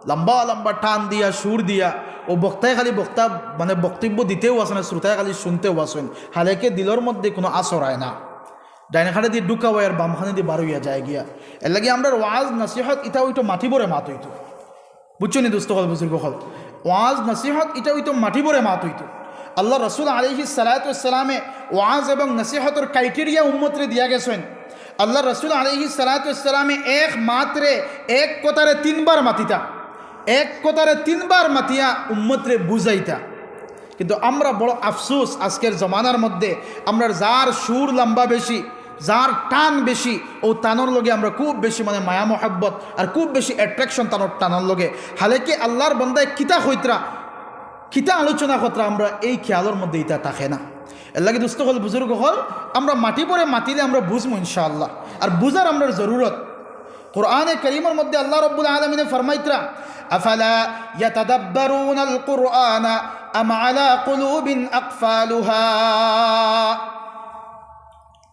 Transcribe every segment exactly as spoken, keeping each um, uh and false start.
লম্বা লম্বা টান দিয়া, সুর দিয়া, অউ বক্তায় খালি বক্তা, মানে, বক্তব্য দিতেউ আছইন না, শ্রোতায় খালি শুনতেউ আছইন। হালাকে দিলর মধ্যে কুনু আসর অয় না। ডাইন কানেদি ঢুকা অয় আর বাম কানেদি বার অইয়া যায় গিয়া। এরলাগি আমরার ওয়াজ নসিহত ইতা অইতো মাটি ভরে মাত অইতো। বুঝছো নি দোস্ত অকল, বুজুর্গ অকল? ওয়াজ নসিহত ইতা অইতো মাটি ভরে মাত অইতো। আল্লার রসুল আলাইহিস সালাতু ওয়াস সালামে ওয়াজ এবং নসিহতর criteria উম্মতরে দিয়া গেছইন। আল্লার রসুল আলাইহিস সালাতু ওয়াস সালামে এক মাতরে, এক কথারে তিনবার মাতিতা, এক কথারে তিনবার মাতিয়া উম্মতরে বুঝাইতা। কিন্তু আমরা বড় আফসোস, আজকের জমানার মধ্যে আমরার যার সুর লম্বা বেশি, যার টান বেশি, অউ টানর লগে আমরা খুব বেশি, মানে, মায়া মহব্বত আর খুব বেশি attraction তানর টানর লগে। হালাকে আল্লার বন্দায় কিতা কইতরা, কিতা আলোচনা করতরা, আমরা এই খেয়ালর মধ্যে ইতা থাকে না। এরলাগি দোস্ত অকল, বুজুর্গ অকল, আমরা মাটি ভরে মাতিলে আমরা বুঝমু ইনশাআল্লাহ, আর বুঝার আমরার জরুরত। কোরআনে করিমর মধ্যে আল্লাহ রব্বুল আলামিনে ফরমাইতরা, "আফালা ইয়াতাদাব্বারুনাল কুরআনা আম আলা কুলুবিন আকফালুহা।"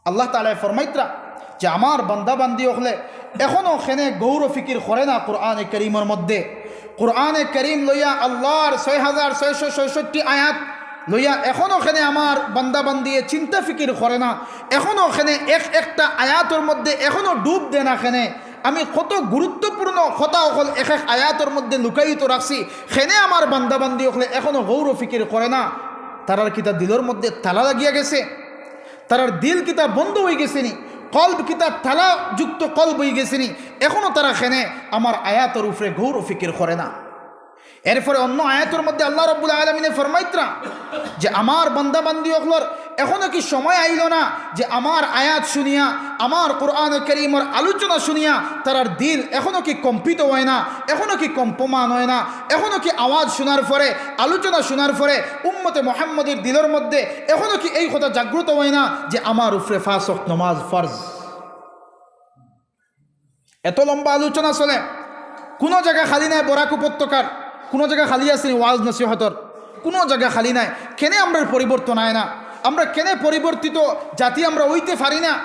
আল্লাহ তাআলায় ফরমাইতরা যে, "আমার বান্দা বান্দি অকলে এখনো কেনে গৌর ফিকির করে না কোরআনে করিমর মধ্যে?" কোরআনে করিম লইয়া, আল্লার ছয় হাজার ছয়শো ছয়ষট্টি আয়াত লইয়া এখনো কেনে আমার বান্দা বান্দিয়ে চিন্তা ফিকির করে না? এখনো কেনে এক একটা আয়াতর মধ্যে এখনো ডুব দেয় না কেনে? আমি কত গুরুত্বপূর্ণ কথা অকল এক এক আয়াতর মধ্যে লুকায়িত রাখছি, কেনে আমার বান্দা বান্দি অকলে এখনো গৌর ফিকির করে না? তারার কিতা দিলর মধ্যে তালা লাগিয়া গেছে? তারার দিল কিতা বন্ধ অইগেছে নি? কলব কিতা তালাযুক্ত কলব অইগেছে নি? এখনো তারা কেনে আমার আয়াতর উপরে গৌর ফিকির করে না? এরপরে অন্য আয়াতর মধ্যে আল্লাহ রব্বুল আলামিনে ফরমাইতরা যে, "আমার বান্দা বান্দি অকলর এখনো কি সময় আইলো না যে আমার আয়াত শুনিয়া, আমার কোরআনে করিমর আলোচনা শুনিয়া তারার দিল এখনো কি কম্পিত অয় না, এখনো কি কম্পমান অয় না, এখনো কি আওয়াজ শুনার পরে, আলোচনা শুনার পরে উম্মতে মুহাম্মদীর দিলর মধ্যে এখনো কি এই কথা জাগ্রত অয় না যে আমার উপরে পাঁচ ওয়াক্ত নমাজ ফরজ?" এত লম্বা আলোচনা চলে, কুনু জাগা খালি নাই। বরাক উপত্যকার কুনু জাগা খালি আছে নি ওয়াজ নসিহতর? কুনু জাগা খালি নাই। কেনে আমরার পরিবর্তন অয় না? আমরা কেনে পরিবর্তিত জাতি আমরা অইতে পারি না?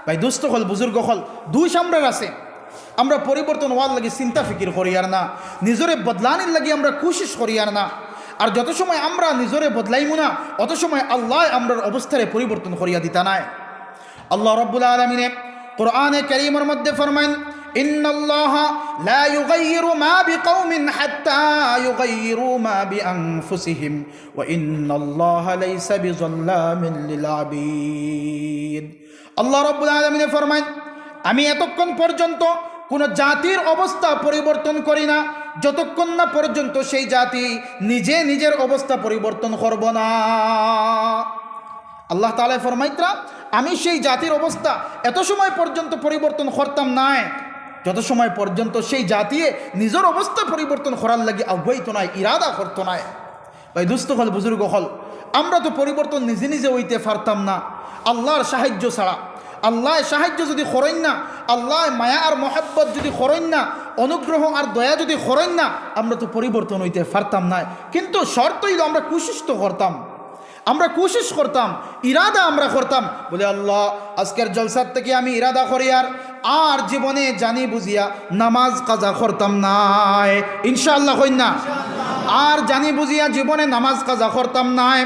ভাই দোস্ত অকল, বুজুর্গ অকল, দুষ আমরার আছে। আমরা পরিবর্তন অওয়ার লাগি চিন্তা ফিকির করিয়ার না, নিজরে বদলানির লাগি আমরা কুশিশ করিয়ার না। আর যত সময় আমরা নিজরে বদলাইমু না, অত সময় আল্লায় আমরার অবস্থারে পরিবর্তন করিয়া দিতা নায়। আল্লাহ রব্বুল আলামিনে কোরআনে করিমর মধ্যে ফরমাইন, "ইন্নাল্লাহা লা ইউগাইয়িরু মা বিকাউমিন হাত্তা ইউগাইয়িরু মা বিআনফুসিহিম ওয়া ইন্নাল্লাহা লাইসা বিযাল্লামিন লিল আবিদ।" আল্লাহ রব্বুল আলামিনে ফরমাইন, "আমি এতক্ষণ পর্যন্ত কুনু জাতির অবস্থা পরিবর্তন করি না, যতক্ষণ না পর্যন্ত সেই জাতি নিজে নিজের অবস্থা পরিবর্তন করব না।" আল্লাহ তাআলায় ফরমাইতরা, "আমি সেই জাতির অবস্থা এত সময় পর্যন্ত পরিবর্তন করতাম নায়, যত সময় পর্যন্ত সেই জাতিয়ে নিজর অবস্থা পরিবর্তন করার লাগি আগুয়াইতো নায়, ইরাদা করতো নায়।" ভাই দোস্ত অকল, বুজুর্গ অকল, আমরা তো পরিবর্তন নিজে নিজে অইতে পারতাম না আল্লার সাহায্য ছাড়া। আল্লায় সাহায্য যুদি করইন না, আল্লায় মায়া আর মহব্বত যুদি করইন না, অনুগ্রহ আর দয়া যুদি করইন না, আমরা তো পরিবর্তন অইতে পারতাম নায়। কিন্তু শর্ত অইলো আমরা কুশিশ তো করতাম, আমরা কুশিশ করতাম, ইরাদা আমরা করতাম। বলি, "আল্লাহ, আজকের জলসার থাকি আমি ইরাদা করিয়ার আর জীবনে জানি বুঝিয়া নামাজ কাজা করতাম নায়।" ইনশাআল্লাহ কইন না? "আর জানি বুঝিয়া জীবনে নামাজ কাজা করতাম নায়,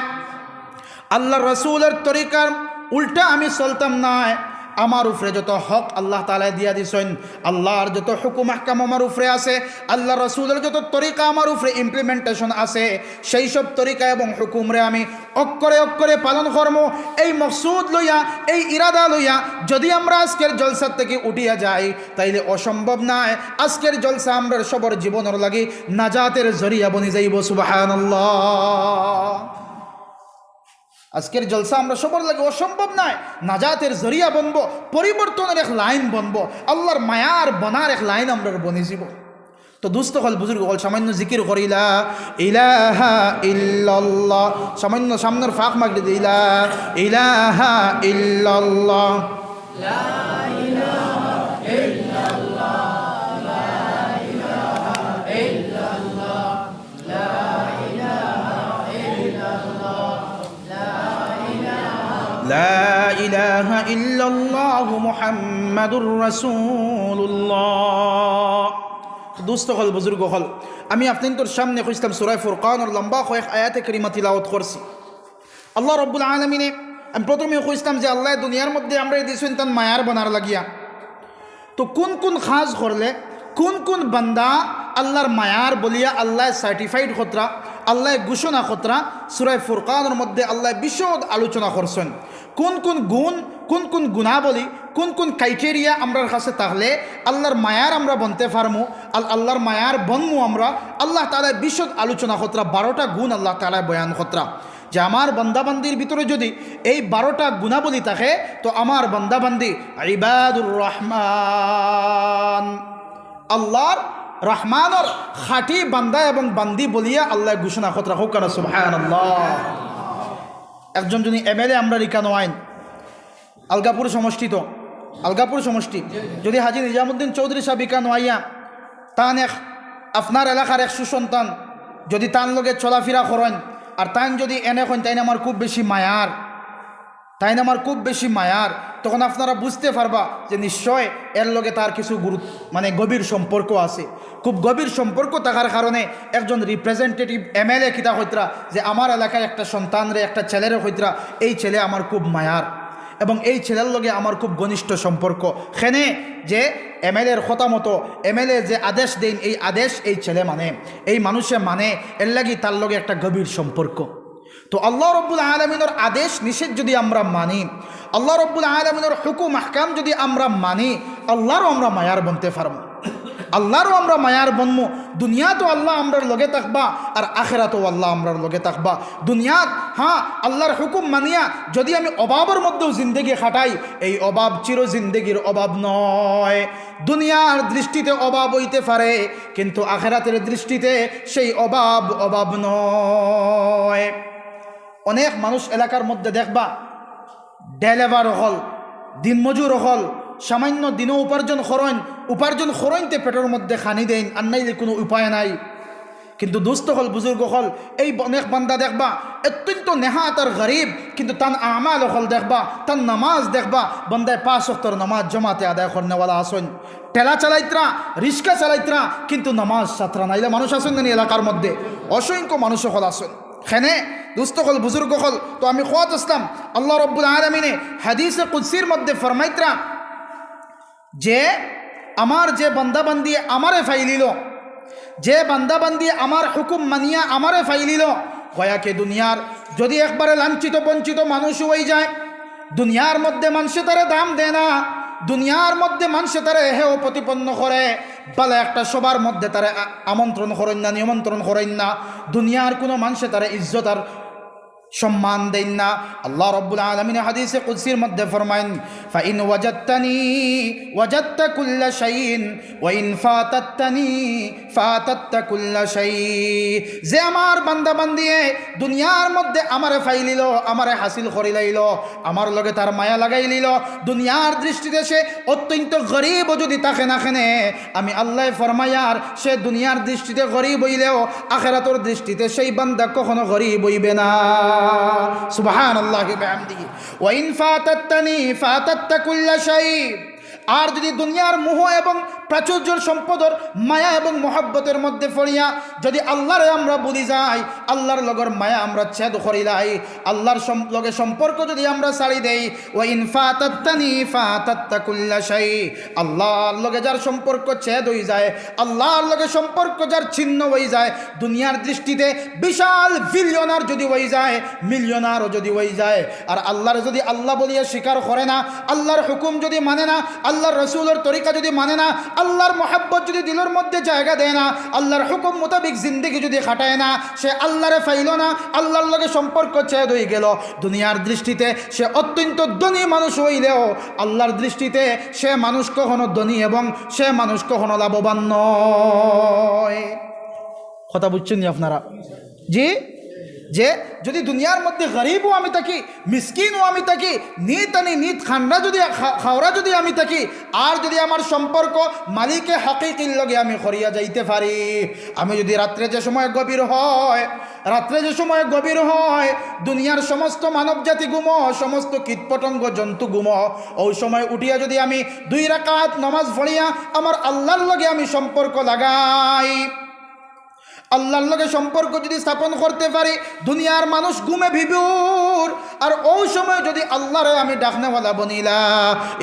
আল্লার রসুলর তরিকার উল্টা আমি চলতাম নায়। আমার উপরে যত হক আল্লাহ তাআলায় দিয়া দিছইন, আল্লার যত হুকুম আহকাম আমার উপরে আছে, আল্লার রসুলর যত তরিকা আমার উপরে implementation আছে, সেই সব তরিকা এবং হুকুমরে আমি অক্ষরে অক্ষরে পালন করমু।" এই মকসুদ লইয়া, এই ইরাদা লইয়া যুদি আমরা আজকের জলসার থাকি উঠিয়া যাই, তাইলে অসম্ভব নায়, আজকের জলসা আমরার সবর জীবনর লাগি নাজাতের জরিয়া বনি যাইবো। সুবহানাল্লাহ। আজকের জলসা আমরার সবর লাগি অসম্ভব নায়, নাজাতের জরিয়া বনবো, পরিবর্তনর এক লাইন বনবো, আল্লার মায়ার বনার এক লাইন আমরার বনি যিবো। তো দোস্ত অকল, বুজুর্গ অকল, সামান্য জিকির করি, "লা ইলাহা ইল্লাল্লাহ", সামান্য সামনর ফাক মাগড়ি দি, "লা ইলাহা ইল্লাল্লাহ, লা ইলাহা ইল্লাল্লাহু মুহাম্মাদুর রাসূলুল্লাহ।" দোস্ত অকল, বুজুর্গ অকল, আমি আপনাইনতর সামনে কইছলাম সূরা ফুরকানর লম্বা কয়েক আয়াতে কারিমা তিলাওয়াত করছি। আল্লাহ রব্বুল আলামিনে, আমি প্রথমেউ কইছলাম যে আল্লায় দুনিয়ার মধ্যে আমরারে দিছইন তান মায়ার বনার লাগিয়া। তো কুন কুন কাজ করলে, কুন কুন বান্দা আল্লার মায়ার বলিয়া আল্লায় certified করতরা, আল্লায় ঘোষণা করতরা, সূরা ফুরকানর মধ্যে আল্লায় বিশদ আলোচনা করছইন। কুন কুন গুণ, কুন কুন গুণাবলী, কুন কুন criteria আমরার কাছে থাকলে আল্লার মায়ার আমরা বনতে পারমু, আল-, আল্লার মায়ার বনমু আমরা। আল্লাহ তাআলায় বিশদ আলোচনা করতরা, বারোটা গুণ আল্লাহ তাআলায় বয়ান করতরা যে আমার বান্দাবান্দির ভিতরে যদি এই বারোটা গুণাবলী থাকে, তো আমার বান্দাবান্দি ইবাদুর রহমান, আল্লার রহমানর খাঁটি বান্দা এবং বান্দি বলিয়া আল্লায় ঘোষণা করতরা। কউক্কা না সুবহানাল্লাহ। একজন যদি এমএলএ আমরার ইকানো আইন, আলগাপুর সমষ্টি তো, আলগাপুর সমষ্টি, যদি হাজী নিজামুদ্দিন চৌধুরী সাব ইকানো আইয়া তান এক, আপনার এলাকার এক সুসন্তান যদি তান লগে চলাফিরা করইন, আর তাইন যদি এনে কইন, "তাইন আমার খুব বেশি মায়ার, তাইন আমার খুব বেশি মায়ার", তখন আপনারা বুঝতে পারবা যে নিশ্চয় এর লগে তার কিছু গুরুত্ব, মানে গভীর সম্পর্ক আছে। খুব গভীর সম্পর্ক থাকার কারণে একজন representative এমএলএ কিতা কইতরা যে আমার এলাকার একটা সন্তানরে, একটা ছেলেরে কইতরা, "এই ছেলে আমার খুব মায়ার এবং এই ছেলের লগে আমার খুব ঘনিষ্ঠ সম্পর্ক।" কেনে যে এমএলএর কথা মতো, এমএলএ যে আদেশ দেইন, এই আদেশ এই ছেলে মানে, এই মানুষে মানে, এর লাগি তার লগে একটা গভীর সম্পর্ক। তো আল্লাহ রব্বুল আলামিনর আদেশ নিষেধ যদি আমরা মানি, আল্লাহ রব্বুল আলামিনর হুকুম আহকাম যদি আমরা মানি, আল্লারও আমরা মায়ার বনতে পারমু, আল্লারও আমরা মায়ার বনমু। দুনিয়াত তো আল্লাহ আমরার লগে থাকবা, আর আখেরাত তো আল্লাহ আমরার লগে থাকবা। দুনিয়াত, হ্যাঁ, আল্লার হুকুম মানিয়া যদি আমি অভাবর মধ্যেও জিন্দেগি কাটাই, এই অভাব চির জিন্দেগির অভাব নয়। দুনিয়ার দৃষ্টিতে অভাব অইতে পারে, কিন্তু আখেরাতের দৃষ্টিতে সেই অভাব অভাব নয়। অনেক মানুষ এলাকার মধ্যে দেখবা, ডে লেবার অকল, দিনমজুর অকল, সামান্য দিনও উপার্জন করইন, উপার্জন করইনতে পেটর মধ্যে খানি দেইন, আর নাইলে কুনু উপায় নাই। কিন্তু দোস্ত অকল, বুজুর্গ অকল, এই অনেক বান্দা দেখবা অত্যন্ত নেহাত আর গরিব, কিন্তু তান আমাল অকল দেখবা, তান নামাজ দেখবা, বান্দায় পাঁচ ওয়াক্তর নামাজ জমাতে আদায় করনেওয়ালা আছইন। ঠেলা চালাইতরা, রিক্সা চালাইতরা, কিন্তু নামাজ ছাড়তরা না। ইলা মানুষ আছইন না নি এলাকার মধ্যে? অসংখ্য মানুষ অকল আছইন। কেনে দোস্ত অকল, বুজুর্গ অকল, তো আমি কওয়াত আছলাম, আল্লাহ রব্বুল আলামিনে হাদিসে কুদসির মধ্যে ফরমাইতরা যে আমার যে বান্দাবান্দি আমারে পাইলিলো, যে বান্দাবান্দি আমার হুকুম মানিয়া আমারে পাইলিলো, গয়াকে দুনিয়ার যদি একবারে লাঞ্ছিত বঞ্চিত মানুষ অইযায়, দুনিয়ার মধ্যে মানষে তারে দাম দেয় না, দুনিয়ার মধ্যে মানষে তারে হেয় প্রতিপন্ন করে, বালা একটা সভার মধ্যে তারে আ-, আমন্ত্রণ করইন না, নিমন্ত্রণ করইন না, দুনিয়ার কুনু মানষে তারে ইজ্জত আর সম্মান দেইন না। আল্লাহ রব্বুল আলামিনে হাদিসে কুদসির মধ্যে ফরমাইন, "ফাইন ওয়াজাদতানি ওয়াজাদতা কুল্লা শাইইন, ওয়া ইন ফাতাততানি ফাতাততা কুল্লা শাই।" যে আমার বান্দা বান্দিয়ে দুনিয়ার মধ্যে আমারে পাইলিলো, আমারে হাসিল করিলাইলো, আমার লগে তার মায়া লাগাইলিলো, দুনিয়ার দৃষ্টিতে সে অত্যন্ত গরিবও যদি থাকে না কেনে, আমি আল্লায় ফরমাইয়ার, সে দুনিয়ার দৃষ্টিতে গরিব অইলেও আখেরাতর দৃষ্টিতে সেই বান্দা কখনো গরিব অইবে না। সুবহানাল্লাহি বিহামদিহি। "ওয়া ইন ফাতাততানি ফাতাততা কুল্লা শাই।" আর যদি দুনিয়ার মোহ এবং প্রাচুর্যর সম্পদর মায়া এবং মহব্বতের মধ্যে পড়িয়া যদি আল্লারে আমরা ভুলি যাই, আল্লার লগর মায়া আমরা ছেদ করিলাই, আল্লার সম-, লগে সম্পর্ক যদি আমরা ছাড়ি দেই, "ওয়া ইন ফাতাততানি ফাতাততা কুল্লা শাই।" আল্লার লগে যার সম্পর্ক ছেদ অইযায়, আল্লার লগে সম্পর্ক যার ছিন্ন অইযায়, দুনিয়ার দৃষ্টিতে বিশাল বিলিয়নার যদি অইযায়, মিলিয়নারও যদি অইযায়, আর আল্লারে যদি আল্লা বলিয়া স্বীকার করে না, আল্লার হুকুম যদি মানে না, আল্লার রসুলর তরিকা যদি মানে না, আল্লার মহব্বত যদি দিলর মধ্যে জায়গা দেয় না, আল্লার হুকুম মোতাবিক জিন্দেগি যদি কাটায় না, সে আল্লারে পাইলো না, আল্লার লগে সম্পর্ক ছেদ অইগেলো। দুনিয়ার দৃষ্টিতে সে অত্যন্ত ধনী মানুষ অইলেও আল্লার দৃষ্টিতে সে মানুষ কখনো ধনী এবং সে মানুষ কখনো লাভবান নয়। কথা বুঝছইন নি আপনারা? জি? যে যদি দুনিয়ার মধ্যে গরিবও আমি থাকি, মিসকিনও আমি থাকি, নিত আনি নিত খান্ডা যদি খা-, খাওরা যদি আমি থাকি, আর যদি আমার সম্পর্ক মালিকে হাকিকির লগে আমি করিয়া যাইতে পারি, আমি যদি রাত্রে যে সময় গভীর হয়, রাত্রে যে সময় গভীর হয়, দুনিয়ার সমস্ত মানব জাতি ঘুমো, সমস্ত কীটপতঙ্গ জন্তু ঘুমো, ওই সময় উঠিয়া যদি আমি দুই রাকাত নামাজ পড়িয়া আমার আল্লাহর লগে আমি সম্পর্ক লাগাই, আল্লাহর লগে সম্পর্ক যদি স্থাপন করতে পারি, দুনিয়ার মানুষ ঘুমে বিভোর, আর ওই সময় যদি আল্লাহরে আমি ডাকনেওয়ালা বনি, লা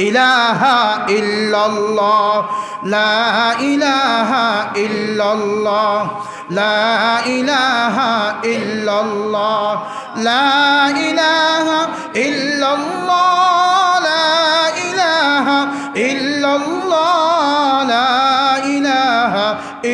ইলাহা ইল্লাল্লাহ, লা ইলাহা ইল্লাল্লাহ, লা ইলাহা ইল্লাল্লাহ, লা ইলাহা ইল্লাল্লাহ, লা ইলাহা ইল্লাল্লাহ, লা ইলাহা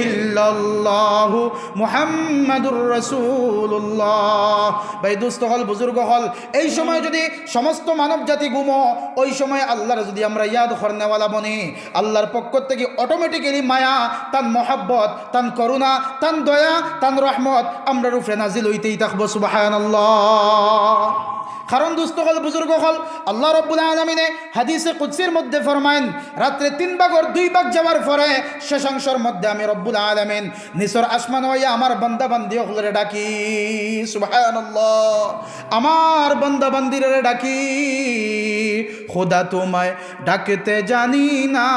ইল্লাল্লাহু মুহাম্মাদুর রাসূলুল্লাহ। ভাই, দোস্ত অকল, বুজুর্গ অকল, এই সময় যদি সমস্ত মানব জাতি ঘুমো, ওই সময় আল্লাহর যদি আমরা ইয়াদ করনেওয়ালা বনি, আল্লাহর পক্ষ থাকি অটোমেটিক্যালি মায়া, তান মহব্বত, তান করুণা, তান দয়া, তান রহমত আমরার উপরে নাজিল হইতেই থাকবো। সুবহানাল্লাহ। কারণ দোস্ত অকল, বুজুর্গ অকল, আল্লাহ রব্বুল আলামিনে হাদিসে কুদসির মধ্যে ফরমাইন, রাত্রে তিন ভাগর দুই ভাগ যাওয়ার পরে শেষাংশর মধ্যে আমি রব্বুল আলামিন নিচর আসমান হইয়া আমার বান্দা বান্দি অকলরে ডাকি। সুবহানাল্লাহ। আমার বান্দা বান্দিরে ডাকি, খোদা তোমায় ডাকতে জানি না,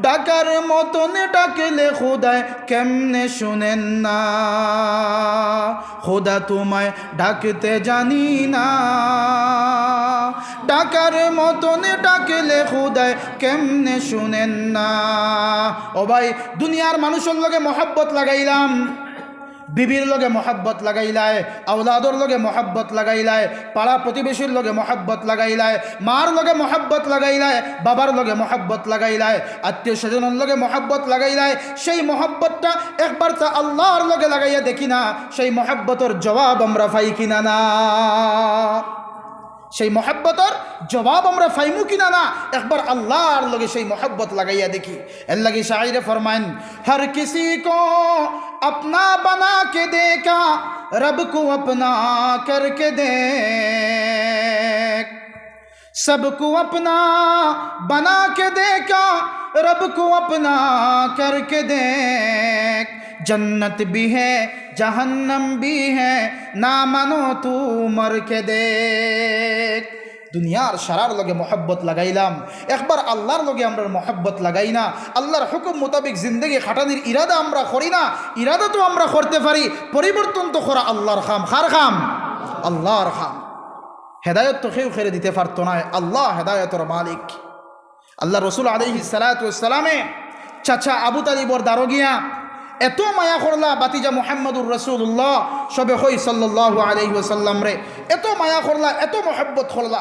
ডাকার মতন ডাকলে খোদায় কেমনে শুনেন না? খোদা তোমায় ডাকতে জানি না, ডাকার মতন ডাকলে খোদায় কেমনে শুনেন না? ও ভাই, দুনিয়ার মানুষর লগে মহব্বত লাগাইলাম, বিবির লগে মহব্বত লাগাইলায়, আওলাদর লগে মহব্বত লাগাইলায়, পাড়া প্রতিবেশীর লগে মহব্বত লাগাইলায়, মার লগে মহব্বত লাগাইলায়, বাবার লগে মহব্বত লাগাইলায়, আত্মীয় স্বজনর লগে মহব্বত লাগাইলায়, সেই মহব্বতটা একবার তা আল্লাহর লগে লাগাইয়া দেখি না, সেই মহব্বতর জবাব আমরা পাই কিনা না? সেই মহব্বতর জবাব আমরা পাইমু কিনা না, একবার আল্লাহর লগে সেই মহব্বত লাগাইয়া দেখি। এর লাগি শায়রে ফরমাইন, হর কিসি কো আপনা বানা কে দেখা, রব কো আপনা করকে দেখ। সবকো আপনা বানা কে দেখা, রব কো আপনা করকে দেখ। জন্নত ভি হ্যায়, জাহান্নাম ভি হ্যায়, না মানো তু মর কে দেখ। দুনিয়ার সারার লগে মহব্বত লাগাইলাম, একবার আল্লাহর লগে আমরা মহব্বত লাগাই না। আল্লাহর হুকুম মোতাবেক জিন্দেগি খাটানির ইরাদা আমরা করি না। ইরাদা তো আমরা করতে পারি, পরিবর্তন তো করা আল্লাহর কাম। কার কাম? আল্লাহর কাম। হেদায়ত তো কেউ কেউরে দিতে পারতো নায়, আল্লাহ হেদায়তর মালিক। আল্লাহ রসুল আলাইহিস সালাতু ওয়াস সালামে চাচা আবু তালিবর দারো গিয়া এত মায়া করলা ভাতিজা মুহাম্মাদুর রাসূলুল্লাহ, সবে কই সাল্লাল্লাহু আলাইহি ওয়াসাল্লামরে, এত মায়া করলা, এত মহব্বত করলা।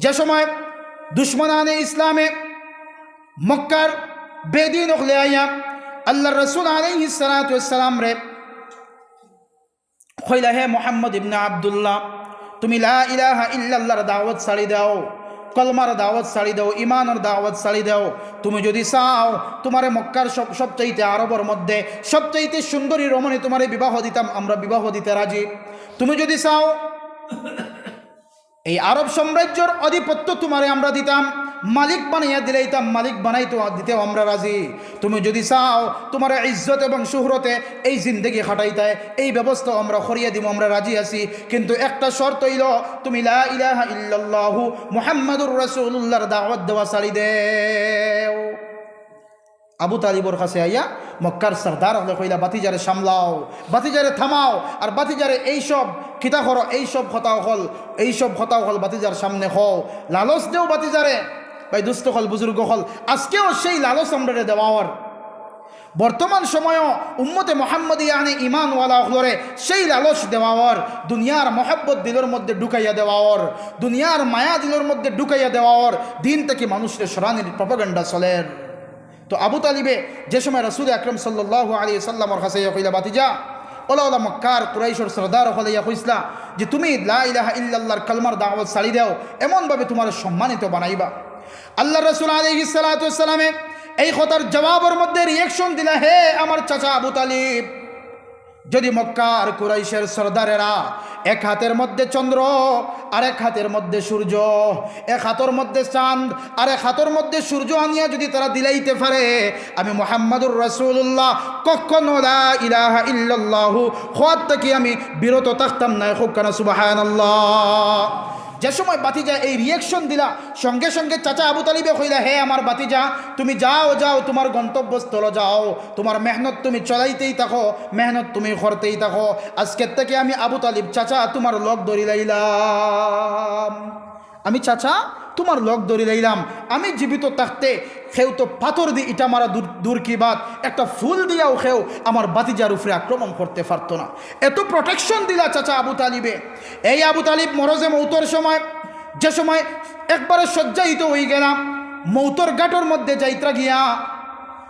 যে সময় দুশমনানে ইসলামে মক্কার বেদিন অকলে আইয়া আল্লাহ রসুল আলাইহিস সালাতু ওয়াস সালামরে কইলা, হে মোহাম্মদ ইবনে আব্দুল্লাহ, তুমি লা ইলাহা ইল্লাল্লাহর দাওয়াত ছাড়ি দাও, কলমার দাওয়াত ছাড়ি দাও, ইমানর দাওয়াত ছাড়ি দাও। তুমি যদি চাও, তুমারে মক্কার সব, সবচাইতে আরবর মধ্যে সবচাইতে সুন্দরী রমণী তুমারে বিবাহ দিতাম, আমরা বিবাহ দিতে রাজি। তুমি যদি চাও, এই আরব সাম্রাজ্যর আধিপত্য তুমারে আমরা দিতাম, মালিক বানাইয়া দিলাইতাম, মালিক বানাইতে দিতেও আমরা রাজি। তুমি যদি চাও তুমারে ইজ্জত এবং শুহরতে এই জিন্দেগি খাটাইতায়, এই ব্যবস্থা আমরা করিয়া দিমু, আমরা রাজি আছি, কিন্তু একটা শর্ত অইলো, তুমি লা ইলাহা ইল্লাল্লাহু মুহাম্মাদুর রাসূলুল্লাহর দাওয়াত দেওয়া ছাড়ি দেও। আবু তালিবর কাছে আইয়া মক্কার সর্দার অকলে কইলা, ভাতিজারে সামলাও, ভাতিজারে থামাও, আর ভাতিজারে এইসব কিতা করো, এইসব কথা অকল, এইসব কথা অকল ভাতিজার সামনে কও, লালচ দেও ভাতিজারে। ভাই, দোস্ত অকল, বুজুর্গ অকল, আজকেও সেই লালচ আমরারে দেওয়া অর। বর্তমান সময়ও উম্মতে মোহাম্মদিয়া আনে ইমানওয়ালা অকলরে সেই লালচ দেওয়া অর, দুনিয়ার মহব্বত দিলর মধ্যে ঢুকাইয়া দেওয়া অর, দুনিয়ার মায়া দিলর মধ্যে ঢুকাইয়া দেওয়া অর, দিন থাকি মানুষরে সরানির প্রপাগান্ডা চলের। তো আবু তালিবে যে সময় রাসূল আকরাম সাল্লাল্লাহু আলাইহি সাল্লামর কাছে ইয়া কইলা, ভাতিজা, ওলা ওলা মক্কার কুরাইশর সর্দার অকলে ইয়া কইছলা যে তুমি লা ইলাহা ইল্লাল্লাহর কালমার দাওয়াত ছাড়ি দেও, এমনভাবে তুমারে সম্মানিত বানাইবা। আল্লাহর রাসূল আলাইহিস সালাতু ওয়াস সালামে এই কথার জবাবর মধ্যে রিয়াকশন দিলা, হে আমার চাচা আবু তালিব, যদি মক্কার কুরাইশের সর্দারেরা এক হাতের মধ্যে চন্দ্র, আর এক হাতের মধ্যে সূর্য, এক হাতর মধ্যে চাঁদ, আর এক হাতর মধ্যে সূর্য আনিয়া যদি তারা দিলাইতে পারে, আমি মুহাম্মাদুর রাসূলুল্লাহ কখনো লা ইলাহা ইল্লাল্লাহু কওয়াত থাকি আমি বিরত থাকতাম নায়। কউক্কা না সুবহানাল্লাহ। যে সময় ভাতিজা এই reaction দিলা, সঙ্গে সঙ্গে চাচা আবু তালিবে কইলা, "হে আমার ভাতিজা, তুমি যাও, যাও, তুমার গন্তব্যস্থল যাও, তুমার মেহনত তুমি চলাইতেই থাকো, মেহনত তুমি করতেই থাকো। আজকের থাকি আমি আবু তালিব চাচা তুমার লগ ধরি লাইলাম, আমি চাচা তুমার লগ ধরি লাইলাম। আমি জীবিত থাকতে কেউ তো পাথর দি ইটা মারা দূর, দূর কি বাত, একটা ফুল দিয়াও কেউ আমার ভাতিজার উপরে আক্রমণ করতে পারতো না।" এত protection দিলা চাচা আবু তালিবে। এই আবু তালিব মরজে মৌতর সময়, যে সময় একবারে শয্যায়িত অইগেলা, মৌতর ঘাটর মধ্যে যাইত্রা গিয়া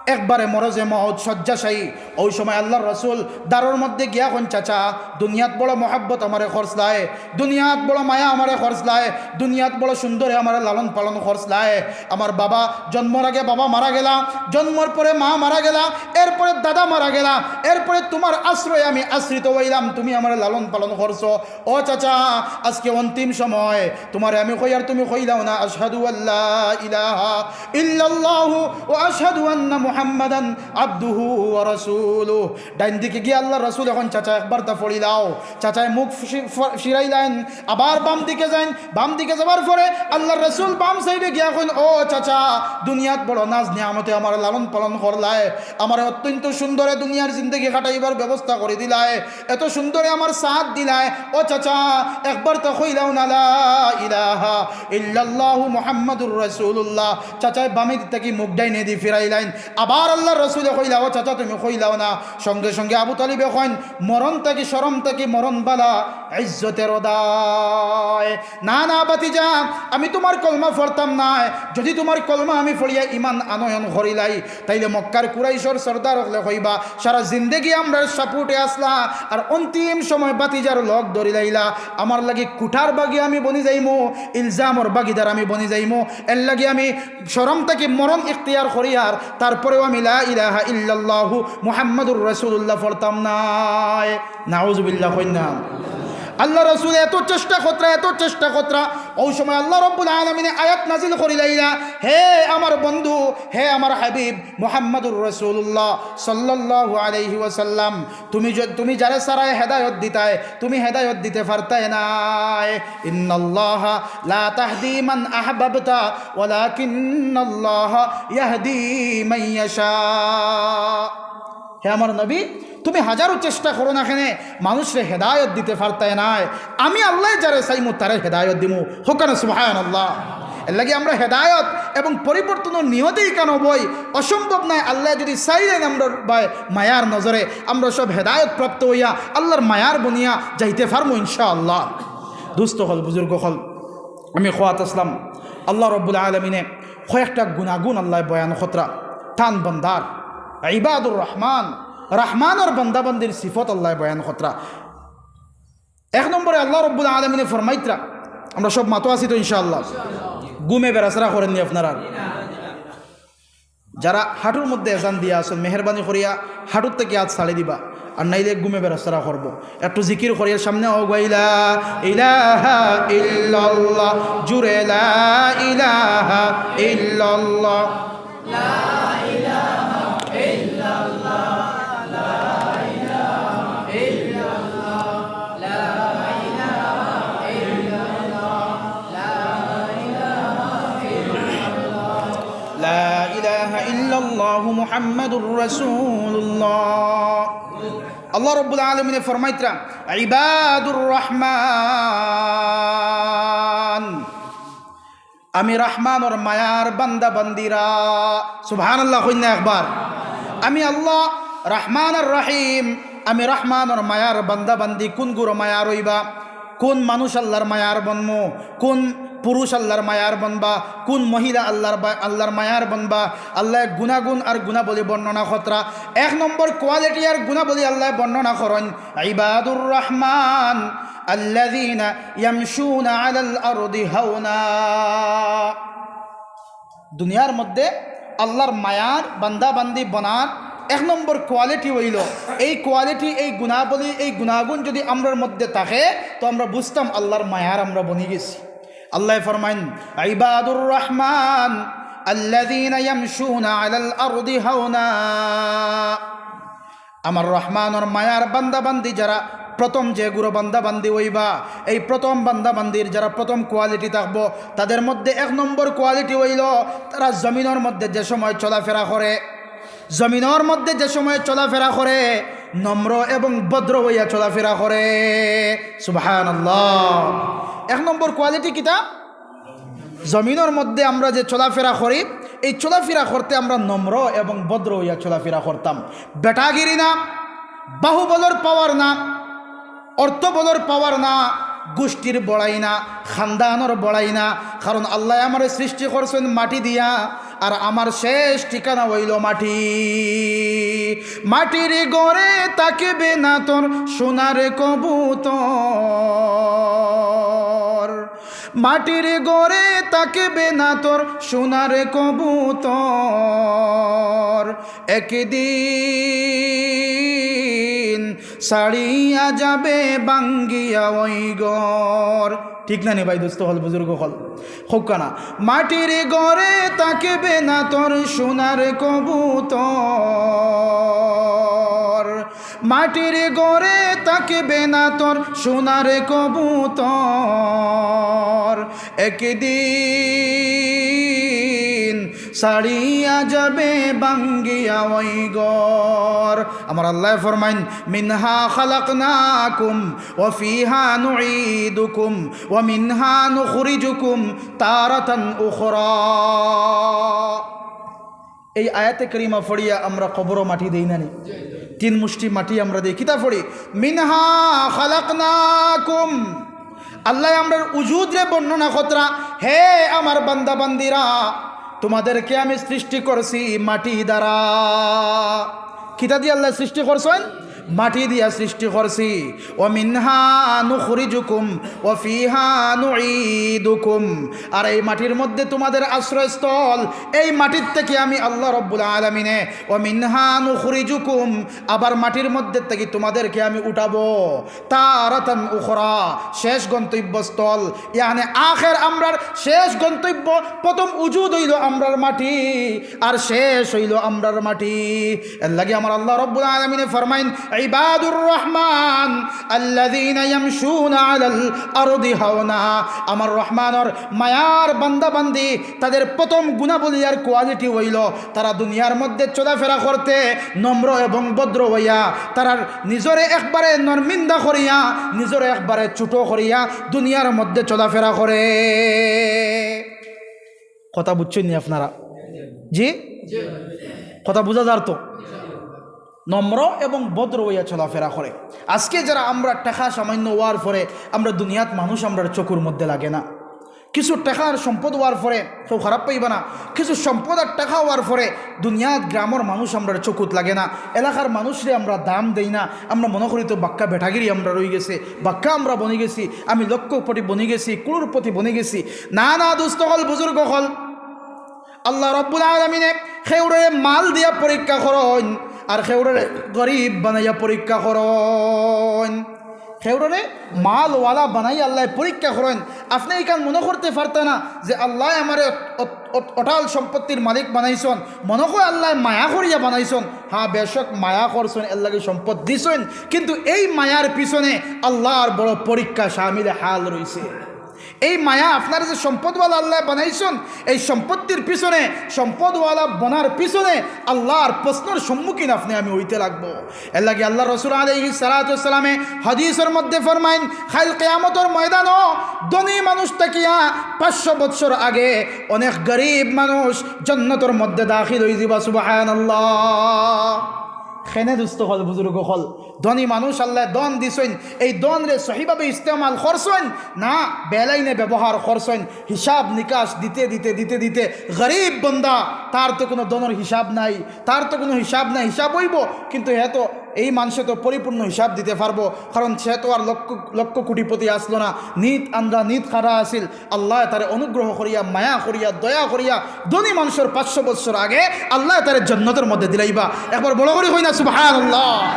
একবারে মরজে মউত শয্যাশায়ী, ওই সময় আল্লাহর রাসূল দারর মধ্যে গিয়া কইন, "চাচা, দুনিয়াত বড় মহব্বত আমারে করছলায়, দুনিয়াত বড় মায়া আমারে করছলায়, দুনিয়াত বড় সুন্দরে আমারে লালন পালন করছলায়। আমার বাবা জন্মর আগে বাবা মারা গেলা, জন্মর পরে মা মারা গেলা, এরপরে দাদা মারা গেলা, এরপরে তুমার আশ্রয়ে আমি আশ্রিত অইলাম, তুমি আমারে লালন পালন করছো। ও চাচা, আজকে অন্তিম সময়, তুমারে আমি কইয়ার তুমি কইলাও না, আশহাদু আল্লা ইলাহা ইল্লাল্লাহু ওয়া আশহাদু আন্না মুহাম্মাদান আবদুহু ওয়া রাসূলুহু।" ডাইন দিকে গিয়া আল্লাহর রাসূলে কইন, "চাচা, একবার তা পড়িলাও।" চাচায় মুখ ফি-, ফ-, ফিরাইলাইন, আবার বাম দিকে যাইন, বাম দিকে যাওয়ার পরে আল্লাহর রাসূল বাম সাইডে গিয়া কইন, "ও চাচা, দুনিয়াত বড় নাজ নিয়ামতে আমারে লালন পালন করলায়, আমারে অত্যন্ত সুন্দরে দুনিয়ার জিন্দেগি কাটাইবার ব্যবস্থা করি দিলায়, এত সুন্দরে আমার সাথ দিলায়। ও চাচা, একবার তো কইলাও না, লা ইলাহা ইল্লাল্লাহু মুহাম্মাদুর রাসূলুল্লাহ।" চাচায় বামে থাকি মুখ ডাইনে দি ফিরাইলাইন। আবার আল্লাহর রাসূলে কইলা, "ও চাচা, তুমি কইলাও না।" সঙ্গে সঙ্গে আবু তালিবে কইন, "মরণ থাকি শরম থাকি মরণ বালা, ইজ্জতের অদায়।" "না, না, ভাতিজা, আমি তুমার কলমা পড়তাম নায়। যদি তুমার কলমা আমি পড়িয়া ঈমান আনয়ন করিলাই, তাইলে মক্কার কুরাইশর সর্দার অকলে কইবা, 'সারা জিন্দেগি আমরার support-এ আছলা, আর অন্তিম সময় ভাতিজার লগ ধরি লাইলা। আমার লাগি কুঠার বাঘ আমি বনি যাইমু, ইলজামর ভাগিদার আমি বনি যাইমু। এর লাগি আমি শরম থাকি মরণ ইখতিয়ার করিয়ার তারপরেও আমি লা ইলাহা ইল্লাল্লাহু মুহাম্মাদুর রাসূলুল্লাহ পড়তাম নায়।'" নাউজুবিল্লাহ কইন না। আল্লাহর রাসূলে এত চেষ্টা করত্রা, এত চেষ্টা করত্রা, ওই সময় আল্লাহ রাব্বুল আলামিনে আয়াত নাজিল করিলাইলা, "হে আমার বন্ধু, হে আমার হাবিব মুহাম্মাদুর রাসূলুল্লাহ সাল্লাল্লাহু আলাইহি ওয়াসাল্লাম, তুমি য-, তুমি যারে ছাড়ায় হেদায়ত দিতায়, তুমি হেদায়ত দিতে পারতায় নায়। ইন্নাল্লাহা লা তাহদি মান আহবাবতা ওয়ালাকিন্নাল্লাহা ইয়াহদি মান ইয়াশা।" হে আমার নবী, তুমি হাজারো চেষ্টা করো না কেনে, মানুষরে হেদায়ত দিতে পারতায় নায়। আমি আল্লায় যারে চাইমু, তারে হেদায়ত দিমু। কউক্কা না সুবহানাল্লাহ। এর লাগি আমরা হেদায়ত এবং পরিবর্তনর নিয়তেই কেন বই, অসম্ভব নায়। আল্লায় যদি চাইলেন আমরা বায় মায়ার নজরে, আমরা সব হেদায়ত প্রাপ্ত অইয়া আল্লাহর মায়ার বনিয়া যাইতে পারমু ইনশাআল্লাহ। দোস্ত অকল, বুজুর্গ অকল, আমি কওয়াত আছলাম, আল্লাহ রাব্বুল আলামিনে কয়েকটা গুণাগুণ আল্লায় বয়ান করত্রা, তান বান্দার, ইবাদুর রহমান, রহমানর বান্দাবান্দির সিফত আল্লায় বয়ান করত্রা। এক নম্বরে আল্লাহ রাব্বুল আলামিনে ফরমাইত্রা, আমরা সব মাতো আছি তো ইনশাআল্লাহ? ঘুমে বেড়াছেড়া করেননি আপনারা? যারা হাঁটুর মধ্যে এজান দিয়া আছইন, মেহেরবানি করিয়া হাঁটুর থাকি আত ছাড়ি দিবা, আর নাইলে ঘুমে বেড়াছেড়া করবো। একটু জিকির করিয়া সামনে আও, লা ইলাহা ইল্লাল্লাহ, জুরে লা ইলাহা ইল্লাল্লাহ। লা ইলাহা ইল্লাল্লাহু মুহাম্মাদুর রাসূলুল্লাহ। আল্লাহ রাব্বুল আলামিনে ফরমাইত্রা, ইবাদুর রহমান, আমি রহমানর মায়ার বান্দা বান্দিরা। সুবহানাল্লাহ কইন না একবার। আমি আল্লাহ রহমান আর রহিম, আমি রহমানর মায়ার বান্দা বান্দি। কুনগুর মায়ার অইবা? কুন মানুষ আল্লাহর মায়ার বনমু? কুন পুরুষ আল্লাহর মায়ার বনবা? কুন মহিলা আল্লাহর বা-, আল্লাহর মায়ার বনবা? আল্লায় গুণাগুণ আর গুণাবলী বর্ণনা করত্রা। এক নম্বর quality আর গুণাবলী আল্লায় বর্ণনা করইন, ইবাদুর রহমান আল্লাযীনা ইয়ামশুনা আলাল আরদি হাওনা। দুনিয়ার মধ্যে আল্লাহর মায়ার বান্দা বান্দি বনার এক নম্বর কোয়ালিটি অইলো, এই কোয়ালিটি, এই গুণাবলী, এই গুণাগুণ যুদি আমরার মধ্যে থাকে, তো আমরা বুঝতাম আল্লার মায়ার আমরা বনি গেছি। আল্লায় ফরমাইন, "ইবাদুর রহমান আল্লাযীনা ইয়ামশুনা আলাল আরদি হাওনা।" আমার রহমানর মায়ার বান্দাবান্দি যারা, প্রথম যে গুরু বান্দাবান্দি অইবা, এই প্রথম বান্দাবান্দির যারা প্রথম কোয়ালিটি থাকবো, তাদের মধ্যে এক নম্বর কোয়ালিটি অইলো, তারা জমিনর মধ্যে যে সময় চলাফেরা করে, জমিনর মধ্যে যে সময় চলাফেরা করে, নম্র এবং ভদ্র অইয়া চলাফেরা করে। সুবহানাল্লাহ। এক নম্বর কোয়ালিটি কিতা? জমিনর মধ্যে আমরা যে চলাফেরা করি, এই চলাফেরা করতে আমরা নম্র এবং ভদ্র অইয়া চলাফেরা করতাম। বেটাগিরি না, বাহুবলর পাওয়ার না, অর্থবলর পাওয়ার না, গোষ্ঠীর বড়াই না, খানদানর বড়াই না। কারণ আল্লায় আমারে সৃষ্টি করছইন মাটি দিয়া, আর আমার শেষ ঠিকানা অইলো মাটি। মাটির ঘরে থাকিবে না তোর সোনার কবুতর, মাটির ঘরে থাকিবে না তোর সোনার কবুতর, একদিন ছাড়িয়া যাবে ভাঙ্গিয়া ওই ঘর। ঠিক না নি ভাই, দোস্ত অকল, বুজুর্গ অকল? কউক্কা না, মাটির ঘরে থাকিবে না তোর সোনার কবুতর, মাটির ঘরে থাকিবে না তোর সোনার কবুতর, একদিন ছাড়িয়া যাবে ভাঙ্গিয়া ওই ঘর। আমার আল্লায় ফরমাইন, "মিনহা খালাকনাকুম ওয়া ফিহা নুঈদুকুম ওয়া মিনহা নুখরিজুকুম তারাতান উখরা।" এই আয়াতে কারিমা পড়িয়া আমরা কবরো মাটি দেই না নি? তিন মুষ্টি মাটি আমরা দেই। কিতা পড়ি? "মিনহা খালাকনাকুম।" আল্লায় আমরার উজুদরে বর্ণনা করতরা, "হে আমার বান্দা বান্দিরা, তোমাদেরকে আমি সৃষ্টি করছি মাটি দ্বারা।" কিতা দিয়া আল্লায় সৃষ্টি করছইন? মাটি দিয়া সৃষ্টি করছি। "ওয়া মিনহা নুখরিজুকুম ওয়া ফিহা নুঈদুকুম।" আর এই মাটির মধ্যে তোমাদের আশ্রয়স্থল, এই মাটির থেকে আমি আল্লাহ রব্বুল আলামিনে, "ওয়া মিনহা নুখরিজুকুম", আবার মাটির মধ্যে থেকে তোমাদেরকে আমি উঠাবো। তারাতান উখরা, শেষ গন্তব্যস্থল, ইয়ানে আখের, আমরার শেষ গন্তব্য। প্রথম উজুদ অইলো আমরার মাটি, আর শেষ অইলো আমরার মাটি। এর লাগি আমার আল্লাহ রব্বুল আলামিনে ফরমাইন, "ইবাদুর রহমান আল্লাযীনা ইয়ামশুনা আলাল আরদি হাওনা।" আমার রহমানর মায়ার বান্দা বান্দি, তাদের প্রথম গুণাবলী আর কোয়ালিটি অইলো, তারা দুনিয়ার মধ্যে চলাফেরা করতে নম্র এবং ভদ্র অইয়া, তারার নিজরে একবারে নরমিন্দা করিয়া, নিজরে একবারে ছোট করিয়া দুনিয়ার মধ্যে চলাফেরা করে। কথা বুঝছইন নি আপনারা? জি? কথা বুঝা যার তো? নম্র এবং ভদ্র অইয়া চলাফেরা করে। আজকে যারা আমরা টেকা সামান্য অওয়ার পরে আমরা দুনিয়াত মানুষ আমরার চকুর মধ্যে লাগে না। কিছু টেকা আর সম্পদ অওয়ার পরে কেউ খারাপ পাইবা না, কিছু সম্পদ আর টেকা অওয়ার পরে দুনিয়াত গ্রামর মানুষ আমরার চকুত লাগে না, এলাকার মানুষরে আমরা দাম দেই না। আমরা মনো করি তো বাক্কা বেটাগিরি আমরার অইগেছে, বাক্কা আমরা বনি গেছি, আমি লক্ষপতি বনি গেছি, করোড়পতি বনি গেছি। না, না, দোস্ত অকল, বুজুর্গ অকল, আল্লাহ রব্বুল আলামিনে কেউরে মাল দিয়া পরীক্ষা করইন, আর কেউরে গরিব বানাইয়া পরীক্ষা করইন। কেউরে মালওয়ালা বানাইয়া আল্লায় পরীক্ষা করইন। আপনে ইখান মনো করতে পারতা না যে আল্লায় আমারে অট-, অট-, অট-, অটাল সম্পত্তির মালিক বানাইছইন, মনো কয় আল্লায় মায়া করিয়া বানাইছইন। হ্যাঁ, বেশক মায়া করছইন, এর লাগি সম্পদ দিছইন, কিন্তু এই মায়ার পিছনে আল্লাহর বড় পরীক্ষা শামিলে হাল রইছে। এই মায়া, আপনারে যে সম্পদওয়ালা আল্লায় বানাইছইন, এই সম্পত্তির পিছনে, সম্পদওয়ালা বনার পিছনে আল্লাহর প্রশ্নর সম্মুখীন আপনে আমি অইতে লাগবো। এর লাগি আল্লাহর রসুল আলাইহিস সালাতু ওয়াস সালামে হাদিসর মধ্যে ফরমাইন, কাইল কিয়ামতর ময়দানো ধনী মানুষ থাকিয়া পাঁচশো বৎসর আগে অনেক গরিব মানুষ জান্নাতর মধ্যে দাখিল অইযিবা। সুবহানাল্লাহ। কেনে দোস্ত অকল, বুজুর্গ অকল, ধনী মানুষ আল্লায় ধন দিছইন, এই ধনরে সহিভাবে ইস্তেমাল করছইন না বেআইনে ব্যবহার করছইন, হিসাব নিকাশ দিতে দিতে দিতে দিতে গরিব বন্দা, তার তো কুনু ধনর হিসাব নাই, তার তো কুনু হিসাব নাই। হিসাব অইবো, কিন্তু হে তো এই মানষে তো পরিপূর্ণ হিসাব দিতে পারবো, কারণ সে তো আর লক্ষ লক্ষ কোটিপতি আসলো না, নিত আন্দ্রা নিত খারা আছিল। আল্লায় তারে অনুগ্রহ করিয়া, মায়া করিয়া, দয়া করিয়া ধনী মানষর পাঁচশো বছর আগে আল্লায় তারে জন্নতর মধ্যে দিলাইবা। একবার বড় করি কই না সুবহানাল্লাহ।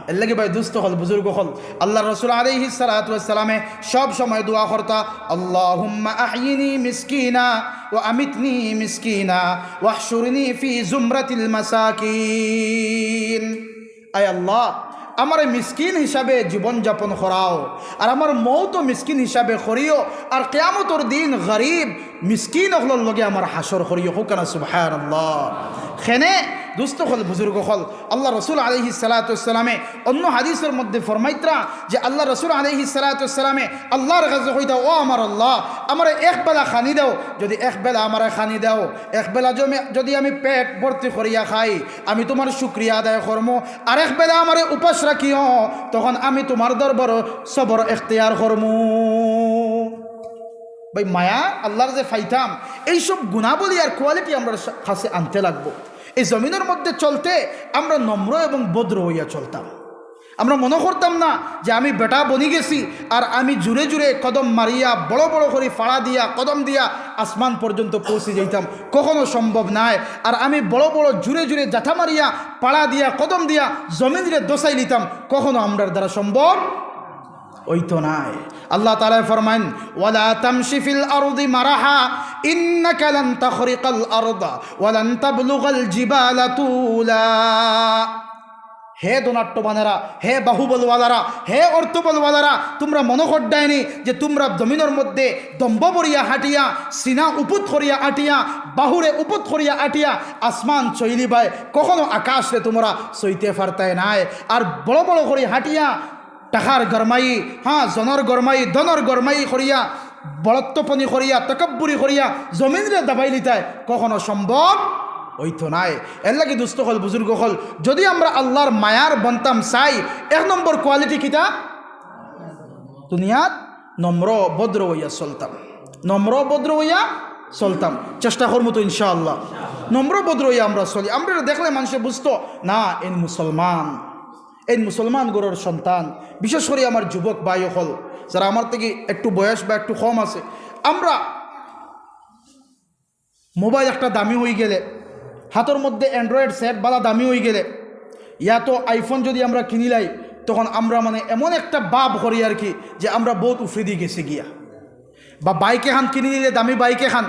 এর লাগি ভাই, দুস্ত অকল, বুজুর্গ অকল, আল্লার রসুল আলাইহিস সালাতু ওয়াস সালামে সব সময় দোয়া করতা, "আল্লাহুম্মা আহইনি মিসকিনা ওয়া আমিতনি মিসকিনা ওয়াহশুরনি ফি জুমরাতিল মাসাকিন।" আয় আল্লাহ, আমারে মিসকিন হিসাবে জীবন যাপন করাও, আর আমার মৌত মিসকিন হিসাবে করিও, আর কিয়ামতর দিন গরিব মিসকিন অকলর লগে আমার হাশর করিও। কউক্কা না সুবহানাল্লাহ। কেনে দুস্ত অকল, বুজুর্গ অকল, আল্লার রসুল আলাইহিস সালাতু ওয়াস সালামে অন্য হাদিসর মধ্যে ফরমাইতরা যে আল্লার রসুল আলাইহিস সালাতু ওয়াস সালামে আল্লার কাছে কইতা, "ও আমার আল্লাহ, আমারে এক বেলা খানি দেও, যদি এক বেলা আমারে খানি দেও, এক বেলা জমি-, যদি আমি পেট ভর্তি করিয়া খাই, আমি তুমার শুকরিয়া আদায় করমু, আর এক বেলা আমারে উপাস রাখিও, তখন আমি তুমার দরবারো সবর এখতিয়ার করমু।" ভাই, মায়া আল্লার যে পাইতাম, এইসব গুণাবলী আর quality আমরার সা-, কাছে আনতে লাগবো। এই জমিনর মধ্যে চলতে আমরা নম্র এবং ভদ্র অইয়া চলতাম। আমরা মনো করতাম না যে আমি বেটা বনি গেছি আর আমি জুরে জুরে কদম মারিয়া, বড় বড় করি ফাড়া দিয়া, কদম দিয়া আসমান পর্যন্ত পৌঁছি যাইতাম, কখনো সম্ভব নায়। আর আমি বড় বড় জুরে জুরে জাথা মারিয়া, ফাড়া দিয়া, কদম দিয়া জমিনরে দোসাই লিতাম, কখনো আমরার দ্বারা সম্ভব অইতো নায়। আল্লাহ তাআলায় ফরমাইন, "ওয়ালা তামশি ফিল আরদি মারাহা, ইন্নাকা লান তাখরিকাল আরদা, ওয়া লান তাবলুগাল জিবালা তুলা।" হে ধনাট্যবানেরা, হে বাহুবলওয়ালারা, হে অর্থবলওয়ালারা, তুমরা মনো করডায়নি যে তুমরা জমিনর মধ্যে দম্ভ ভরিয়া হাঁটিয়া, সিনা উপুত করিয়া আটিয়া, বাহুরে উপুত করিয়া আটিয়া, আসমান ছইলিবায়, কখনো আকাশরে তুমরা ছইতে পারতায় নায়। আর বড় বড় করি হাঁটিয়া, টাকার গরমাই, হ্যাঁ, জনর গরমাই, ধনর গরমাই করিয়া, বড়ত্বপনি করিয়া, তকব্বুরি করিয়া জমিনরে দাবাই লিতায়, কখনো সম্ভব অইতো নায়। এর লাগি দুস্ত অকল, বুজুর্গ অকল, যদি আমরা আল্লার মায়ার বনতাম চাই, এক নম্বর quality কিতা? দুনিয়াত নম্র ভদ্র অইয়া চলতাম, নম্র ভদ্র অইয়া চলতাম। চেষ্টা করমু তো ইনশাআল্লাহ। নম্র ভদ্র অইয়া আমরা চলি, আমরারে দেখলে মানষে বুঝতো না, এইন মুসলমান। এইন মুসলমান ঘরর সন্তান, বিশেষ করি আমার যুবক ভাই অকল, যারা আমার থাকি একটু বয়স বা একটু কম আছে, আমরা মোবাইল একটা দামি অইগেলে, হাতর মধ্যে Android set বালা দামি অইগেলে, ইয়া তো iPhone যদি আমরা কিনিলাই, তখন আমরা মানে এমন একটা ভাব করি আর কি, যে আমরা বউত উফরেদি গেছি গিয়া। বা বাইক এখান কিনি নিলে, দামি বাইক এখান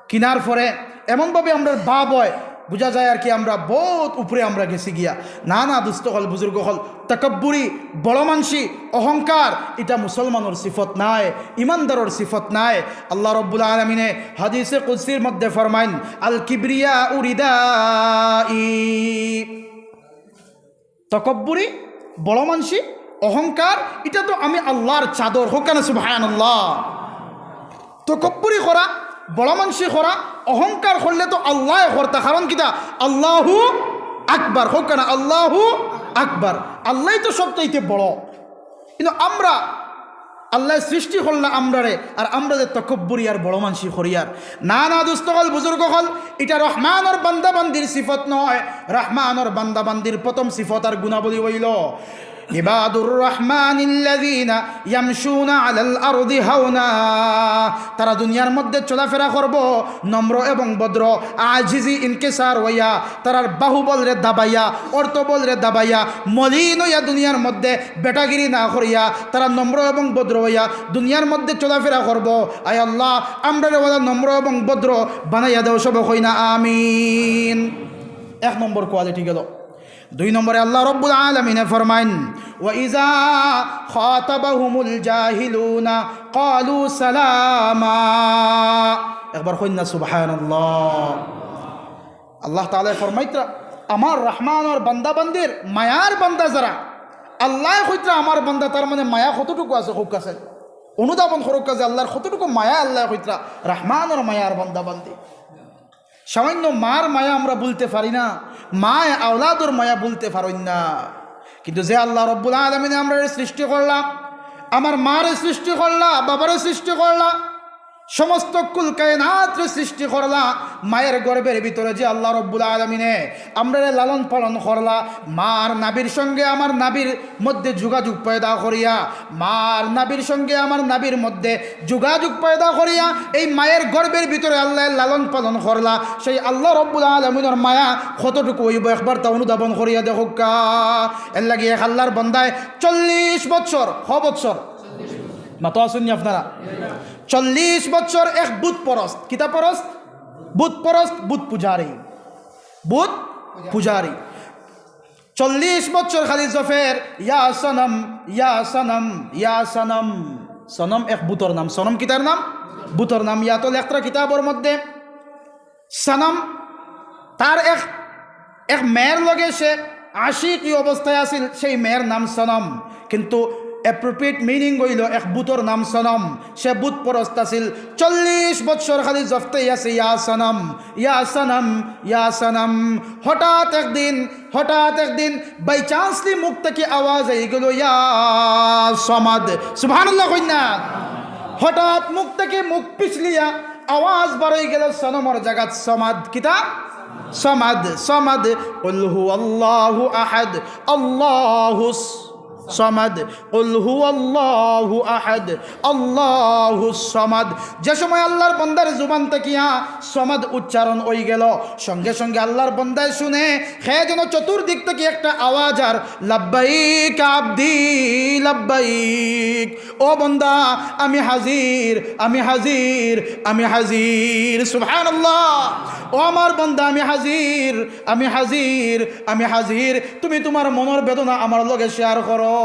কিনার পরে এমনভাবে আমরার ভাব অয়, বুঝা যায় আর কি আমরা বউত উপরে আমরা গেছি গিয়া। না, না, দুস্ত অকল, বুজুর্গ অকল, তকব্বুরি, বড় মানষি, অহংকার, ইটা মুসলমানর সিফত নায়, ইমানদারর সিফত নায়। আল্লাহ রব্বুল আলামিনে হাদিসে কুদসির মধ্যে ফরমাইন, "আল কিবরিয়া উরিদাই।" তকব্বুরি, বড় মানষি, অহংকার, ইটা তো আমি আল্লার চাদর। কউক্কা না সুবহানাল্লাহ। তকব্বুরি করা, বড় মানষি করা, অহংকার করলে তো আল্লায় করতা। কারণ কিতা? আল্লাহু আকবার। কউক্কা না, আল্লাহু আকবার। আল্লায় তো সবচাইতে বড়। কিন্তু আমরা, আল্লায় সৃষ্টি করলা আমরারে, আর আমরা যে তকব্বুরি আর বড় মানষি করিয়ার। না, না, দুস্ত অকল, বুজুর্গ অকল, ইটা রহমানর বান্দা বান্দির সিফত নায়। রহমানর বান্দা বান্দির প্রথম সিফত আর গুণাবলী অইলো, ইবাদুর রহমানিল্লাযীনা ইয়ামশুনা আলাল আরদি হাওনা। তারা দুনিয়ার মধ্যে চলাফেরা করবো নম্র এবং ভদ্র, আজিজি ইনকিসার অইয়া, তারার বাহুবলরে দাবাইয়া, অর্থবলরে দাবাইয়া, মলিন অইয়া দুনিয়ার মধ্যে বেটাগিরি না করিয়া, তারা নম্র এবং ভদ্র অইয়া দুনিয়ার মধ্যে চলাফেরা করবো। আয় আল্লাহ, আমরারে ওলা নম্র এবং ভদ্র বানাইয়া দেও, সবে কই না আমিন। এক নম্বর quality গেল। দুই নম্বরে আল্লাহ রব্বুল আলামিনে ফরমাইন, "ওয়া ইযা খাতাবাহুমুল জাহিলুনা ক্বালু সালামা।" একবার কইন না সুবহানাল্লাহ। আল্লাহ তাআলায় ফরমাইতরা, আমার রহমানর বান্দা বান্দির মায়ার বান্দা যারা, আল্লায় কইতরা আমার বান্দা, তার মানে মায়া কতটুকু আছে, কউক্কা চাই। অনুধাবন করউক্কা যে আল্লার কতটুকু মায়া, আল্লায় কইতরা রহমানর মায়ার বান্দা বান্দি। সামান্য মার মায়া আমরা ভুলতে পারি না, মায় আওলাদর মায়া ভুলতে পারইন না। কিন্তু যে আল্লাহ রব্বুল আলামিনে আমরারে সৃষ্টি করলা, আমার মারে সৃষ্টি করলা, বাবারে সৃষ্টি করলা, সমস্ত কুল কায়নাতরে সৃষ্টি করলা মায়ের গর্ভের ভিতরে যে আল্লাহ রব্বুল আলামিনে আমরারে লালন পালন করলা, মার নাভির সঙ্গে আমার নাভির মধ্যে যোগাযোগ পয়দা করিয়া, মার নাভির সঙ্গে আমার নাভির মধ্যে যোগাযোগ পয়দা করিয়া এই মায়ের গর্ভের ভিতরে আল্লাহ লালন পালন করলা, সেই আল্লাহ রব্বুল আলামিনর মায়া কতটুকু অইবো একবার তা অনুধাবন করিয়া দেখউক্কা। এর লাগি এক আল্লাহর বন্দায় চল্লিশ বছর, ক বছর? মাতো আছইন নি আপনারা? চল্লিশ বছর এক বুত পরস্ত। কিতা পরস্ত? বুত পরস্ত, বুত পূজারি। বুত পূজারি। চল্লিশ বছর খালি জফের, "ইয়া সনম, ইয়া সনম, ইয়া সনম।" সনম এক বুতর নাম। সনম কিতার নাম? বুতর নাম। ইয়া তো লেখরা কিতাবর মধ্যে। সনম তার এক, এক মেয়ের লগে সে আশিকি অবস্থায় আছিল, সেই মেয়ের নাম সনম। কিন্তু appropriate meaning অইলো এক বুতর নাম সনম। সে বুত পরস্ত আছিল। চল্লিশ বছর খালি জফতেই আছে, "ইয়া সনম, ইয়া সনম, ইয়া সনম।" হঠাৎ একদিন, হঠাৎ একদিন by chancely মুখ থাকি আওয়াজ আইগেলো, "ইয়া সমাদ।" সুবহানাল্লাহ কইন না? হঠাৎ মুখ থাকি মুখ পিছলিয়া আওয়াজ বারইগেলো সনমর জাগাত সমাদ। কিতা? সমাদ, সমাদ। কুল হুয়াল্লাহু আহাদ, আল্লাহুস সমাদ। কুল হুয়াল্লাহু আহাদ, আল্লাহুস সমাদ। যে সময় আল্লাহর বন্দার জুবান থাকিয়া সমাদ উচ্চারণ অইগেলো, সঙ্গে সঙ্গে আল্লাহর বন্দায় শুনে, কে যেন চতুর্দিক থাকি একটা আওয়াজ আর, "লাব্বাইক আবদি লাব্বাইক।" "ও বন্দা, আমি হাজির, আমি হাজির, আমি হাজির।" সুবহানাল্লাহ। "ও আমার বন্দা, আমি হাজির, আমি হাজির, আমি হাজির। তুমি তুমার মনর বেদনা আমার লগে share করো।"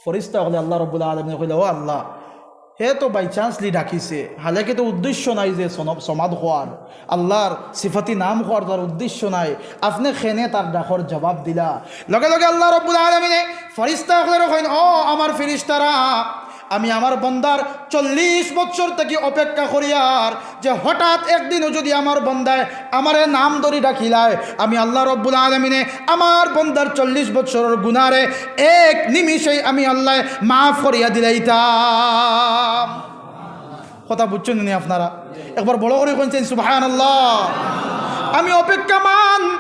ফিরিস্তা অকলে আল্লাহ রব্বুল আলামিনে কইলা, "ও আল্লাহ, হে তো by chancely ডাকিছে, হালাকি তো উদ্দেশ্য নাই যে সনব-, সমাদ কওয়ার, আল্লাহর সিফাতি নাম কওয়ার তার উদ্দেশ্য নাই, আপনে কেনে তার ডাকর জবাব দিলা?" লগে লগে আল্লাহ রব্বুল আলামিনে ফিরিস্তা অকলরে কইন, "ও আমার ফিরিস্তারা, আমি আমার বন্দার চল্লিশ বছর থাকি অপেক্ষা করিয়ার যে হঠাৎ একদিনও যদি আমার বন্দায় আমারে নাম ধরি ডাকিলায়, আমি আল্লাহ রব্বুল আলামিনে আমার বন্দার চল্লিশ বছরর গুনারে এক নিমিষেই আমি আল্লায় মাফ করিয়া দিলাইতাম।" কথা বুঝছইন নি আপনারা? একবার বড় করি কইন চাইন, "সুবহানাল্লাহ।" আমি অপেক্ষমান,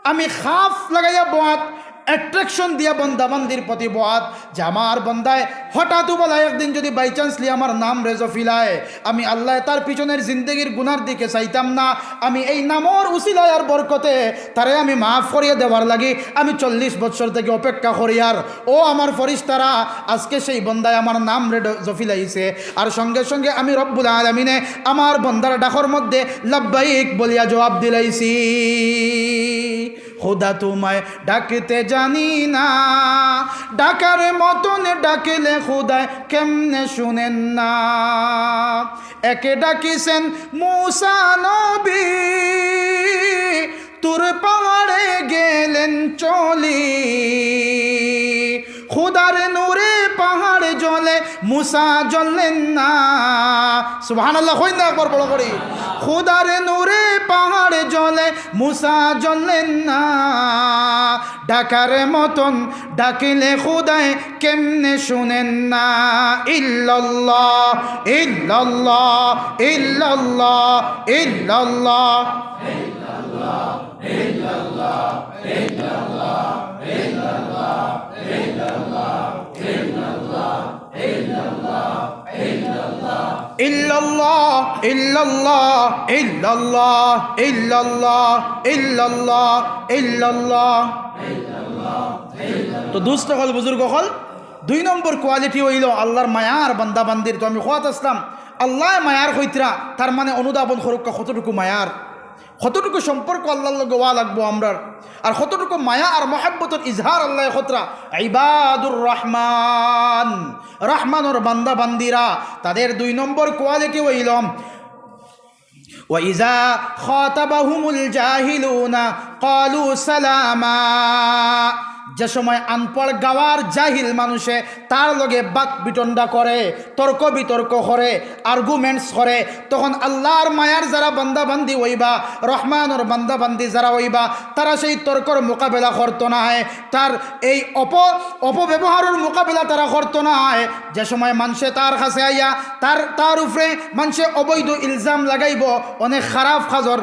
আমি খাফ লাগাইয়া বওয়াত, attraction দিয়া বন্দা বান্দির প্রতি বওয়াত, যে আমার বন্দায় হঠাৎ উবালা একদিন যদি by chancely আমার নামরে জফিলায়, আমি আল্লায় তার পিছনের জিন্দেগির গুনার দিকে চাইতাম না, আমি এই নামর উসিলায় আর বরকতে তারে আমি মাফ করিয়া দেওয়ার লাগি আমি চল্লিশ বছর থাকি অপেক্ষা করিয়ার। ও আমার ফিরিস্তারা, আজকে সেই বন্দায় আমার নামরে ড-, জফিলাইছে, আর সঙ্গে সঙ্গে আমি রব্বুল আলামিনে আমার বন্দার ডাকর মধ্যে লাব্বাইক বলিয়া জবাব দিলাইছি। খুদা তুমায় ডাকতে জানি না, ডাকার মতন ডাকলে খুদায় কেমনে শুনেন না। একে ডাকিছেন মুসা নবী, তুর পাহাড়ে গেলেন চলি। খুদার নূরে পাহাড় জ্বলে, মুসা জ্বললেন না। সুবহানাল্লাহ, কইন না একবার বড় করি। খুদার নূরে পাহাড় জ্বলে, মুসা জ্বললেন না। ডাকার মতন ডাকলে খুদায় কেমনে শুনেন না। ইল্লাল্লাহ, ইল্লাল্লাহ, ইল্লাল্লাহ, ইল্লাল্লাহ। ইল্লাল্লাহ, ইল্লাল্লাহ, ইল্লাল্লাহ, ইল্লাল্লাহ, ইল্লাল্লাহ, ইল্লাল্লাহ। তো দোস্ত অকল, বুজুর্গ অকল, দুই নম্বর quality অইলো আল্লাহর মায়ার বান্দা বান্দির। তো আমি কওয়াত আছলাম, আল্লায় মায়ার কইতরা, তার মানে অনুধাবন করউক্কা কতটুকু মায়ার, কতটুকু সম্পর্ক আল্লাহর লগে অওয়া লাগবো আমরার, আর কতটুকু মায়া আর মহব্বতর ইজহার আল্লায় করতরা। ইবাদুর রহমান, রহমানর বান্দা বান্দিরা, তাদের দুই নম্বর quality অইলো, "ওয়া ইজা খাতাবাহুমুল জাহিলুনা ক্বালু সালামা।" যে সময় আনপড় গাওয়ার জাহিল মানুষে তার লগে বাক বিতণ্ডা করে, তর্ক বিতর্ক করে, আর্গুমেন্টস করে, তখন আল্লাহর মায়ার যারা বান্দা বান্দি অইবা, রহমানর বান্দা বান্দি যারা অইবা, তারা সেই তর্কর মোকাবেলা করতো নায়, তার এই অপ অপব্যবহারর মোকাবেলা তারা করতো নায়। যে সময় মানষে তার কাছে আইয়া তার তার উপরে মানষে অবৈধ ইলজাম লাগাইবো, অনেক খারাপ কাজর